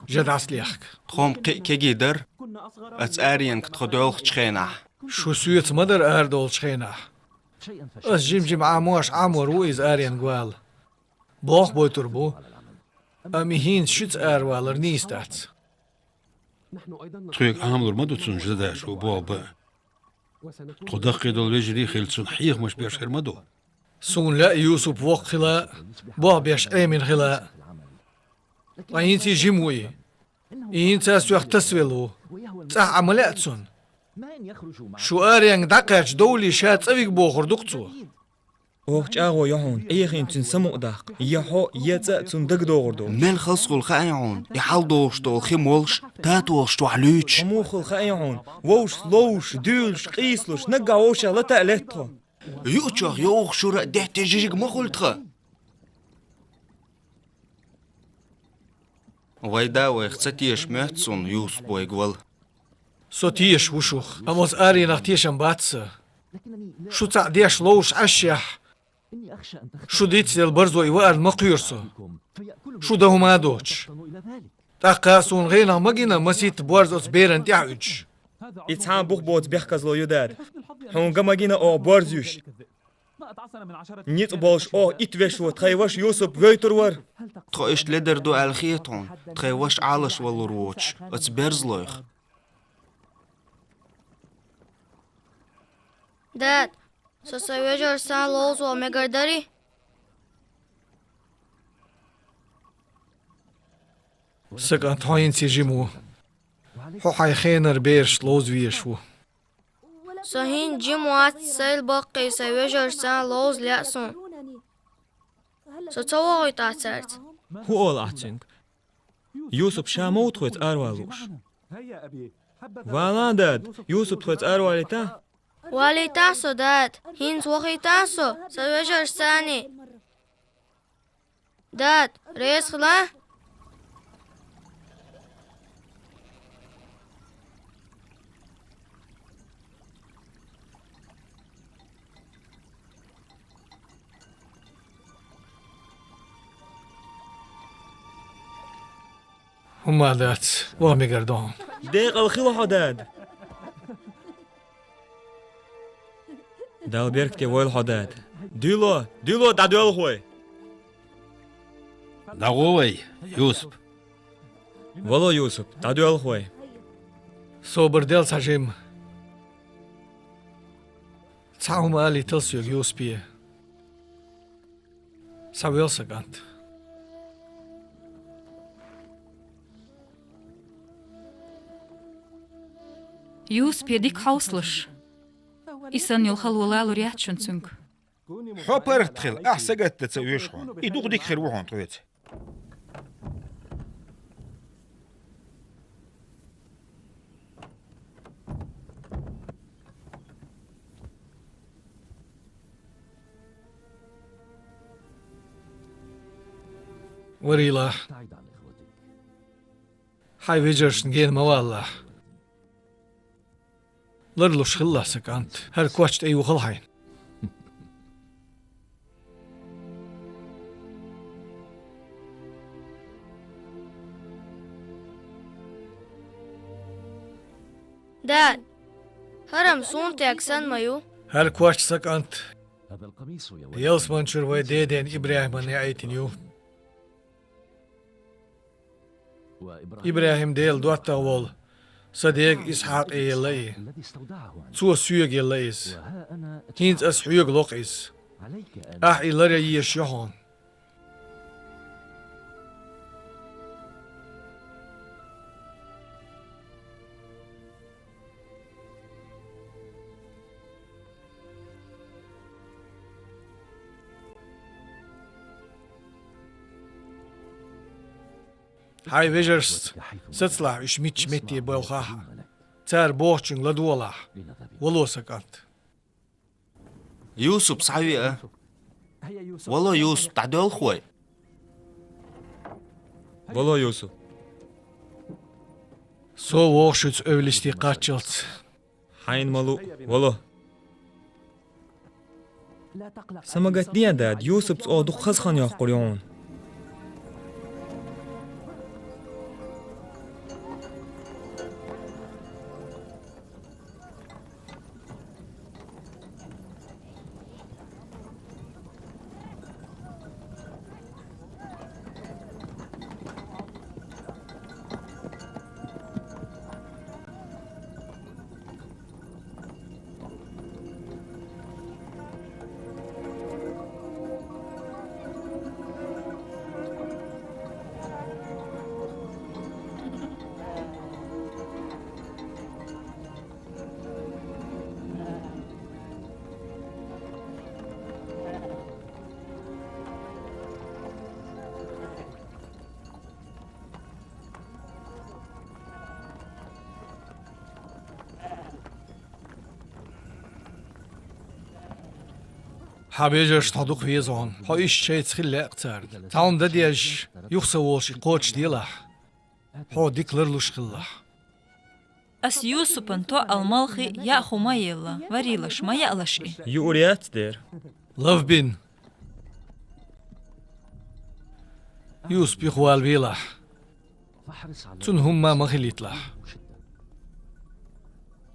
жа дӀасалехка. Тхо-м кхин а кегий дара, оцу аренга тхо доьлхучу хенахь. Шу соьца ма дара арадолчу хенахь. Ас жим-жима Ӏамош Ӏамор ву иза аренга вала. Болх бойтур бу. Амма и хӀинца шуьца аравалар нийса дац. Тхоьга Ӏамалур ма ду цунна жа даш ву болх бан. Тхо даккхий долу вежарий а хилла, цунна хьехамаш беш хир ма ду. Суна лаьа Юсуп воккха хила а, болх беш Ӏемина хила а. Ткъа хӀинца и жима ву и. И хӀинца а соьх тасавелла ву. ЦӀахь Ӏа ма лаьа цунна. Шу аренга дӀакхаьчча довлий ша цӀа вига бохур ду-кх цо. Оха чӀагӀо йо хьуна, Ӏехийна цуьнан самукъадаккха, я хьо, я цӀа а цунна дагадогӀур долуш. Мел хазахула хаьий хьуна, и хьал дохуш долу хи молуш, татолаш чохь луьйчуш? Хьо муха хула хаьий хьуна, вовшашца ловзуш, дуьйлуш, къийсалуш, наггахь вовшех лата а летта тхо? Юучех йовха шура а, дехьа-тӀе жижиг ма хуьлу тхан. Вай да вайх ца теша моьтту суна, Юсуп вайга вала. Со тешаш ву шух, амма оцу аренах тешам бац сан. Шу цхьаъ деш ловзуш Ӏашшехь, шу дицделла барзо и ваарна ма кхоьру со. Шу дан хӀума а доцуш. ТӀаккха суна гӀенах ма гина масийтта борз оцу берана тӀехь уьдуш. И цхьа а бух боцу бехказло ю, дада. Хьуна ган ма гина оха борз юьш. Ницкъ болуш оха итт вешво тхайн ваша Юсуп войтур вара. Тхо иштта ледар ду аьлла хета хьуна, тхайн ваша Ӏалашвалур воцуш, оцу берзалойх. Дад, со сайн вежаршца ловза вала мегар дарий? Сан кӀант, хьо хӀинца жима ву. Хьо хьайн хенара берашца ловза везаш ву. Со хӀинца жима вац, сайл баккхий сайн вежаршца ловза лаьа суна. Со ца вохуьйту ахь цаьрца? ХӀун олу ахь цуьнга? Юсуп ша ма ву тхоьца аравала лууш? Вала, дада, Юсуп тхоьца аравалийта? Валийта со, дада. ХӀинца вохуьйту со сайн вежаршцаний. Дад, реза хила? ХӀумма дац, ваха мегар ду хьуна. Декъала хила хьо, дада. Далла беркате войла хьо, дада. Дуьйло, дуьйло, дӀадоьлху вай. ДӀагӀо вай, Юсуп. Вало, Юсуп, дӀадоьлху вай. Собар дел цхьа жимма. Цхьа хӀума алийтал соьга Юсупе. Схьавел, сан кӀант. Юсупе дика хьовсалаш. И санна йолу хало лалур яц шуна цуьнга. Хьо паргӀат хила, ахь сагатдан ца оьшу хьуна. И дукха дика хир ву хьуна тхоьца. Варийла. Хьайн вежаршна гена ма валлахь. Ларлуш хилла, сан кӀант, хӀара коч тӀе юхал хьайна. Дад, хӀара-м суна тӀехь санна ма ю. ХӀара коч, сан кӀант, Ялсманчура вай деден ИбрахӀиман яӀийтина ю. ИбрахӀим Дела доттагӀа волу. Сан дега Исхьакъе елла и. Цо соьга елла иза. ХӀинца ас хьоьга локху иза. Ахь и ларъян езаш ю хьуна. Хьайн вежаршца сацалахь, уьш мичча метте болх бахь. Цара бохучуьнга ладогӀалахь. Вало, сан кӀант. Юсуп, схьавеа. Вало, Юсуп, дӀадоьлху вай. Вало, Юсуп. Со вогӀу шуьца эвла йисте кхаччалц. Хьайна ма луъу, вало. Са ма гатде, дада, Юсупца оха дукха хаза хан йоккхур ю хьуна. Хьан вежарш тхо дукха веза хьуна. Хьо иштта шайца хила лаьа-кх царна. Цхьа хӀума дан дезаш, юха са волуш и кхочушделахь. Хьо дика ларлуш хилалахь. Ас Юсупан тоъал малхи яа хӀума а елла, варелаш ма яалаш и. Юур яц дера. Лав бина. Юсуп юхавала велахь. Цунна хӀумма а ма хилийталахь.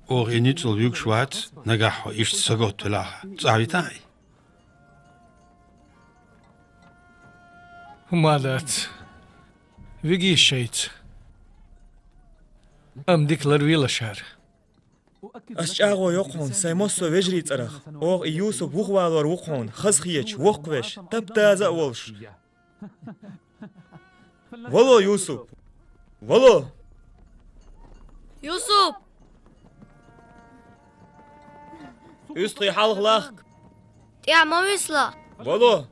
Оха и ницкъал вуьгуш вац, нагахь хьо иштта сагатделахь, цӀа а витахь и. ХӀумма а дац. Вигийша шайца. Амма дика ларвелаш хӀара. Ас чӀагӀо йо-кх хьуна сайн массо а вежарий цӀарах. Оха и Юсуп вухавалор ву-кх хьуна, хазахеташ, воккхавеш, тап-таза а волуш. Вало, Юсуп! Вало! Юсуп! УьстагӀий, хьалха лахка! ТӀаьхьа ма висла! Вало!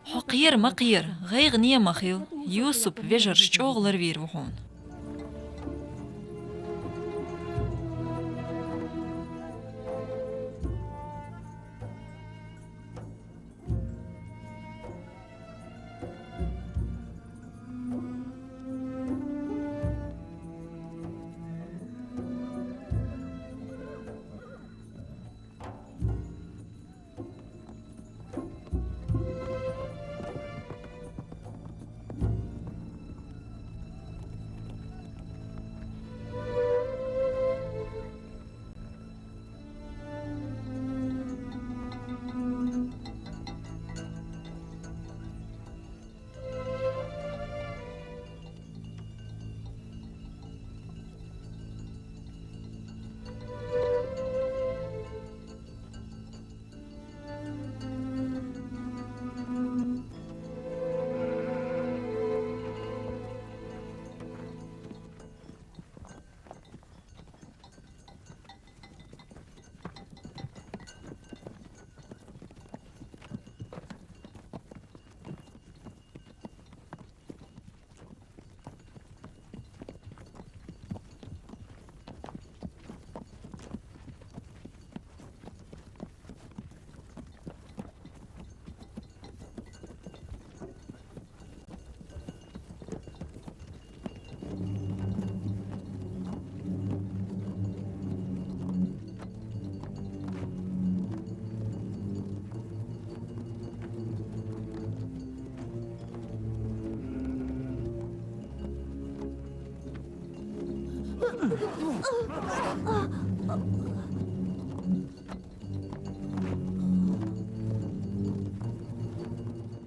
Хьо кхера ма кхера, гӀайгӀане ма хила, Юсуп вежарш чӀогӀа ларвийр ву хьуна.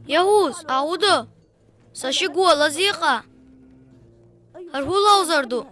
Яуз, ауда, са шьы гәы уалазеи ҟа? Аргәылауазар ду,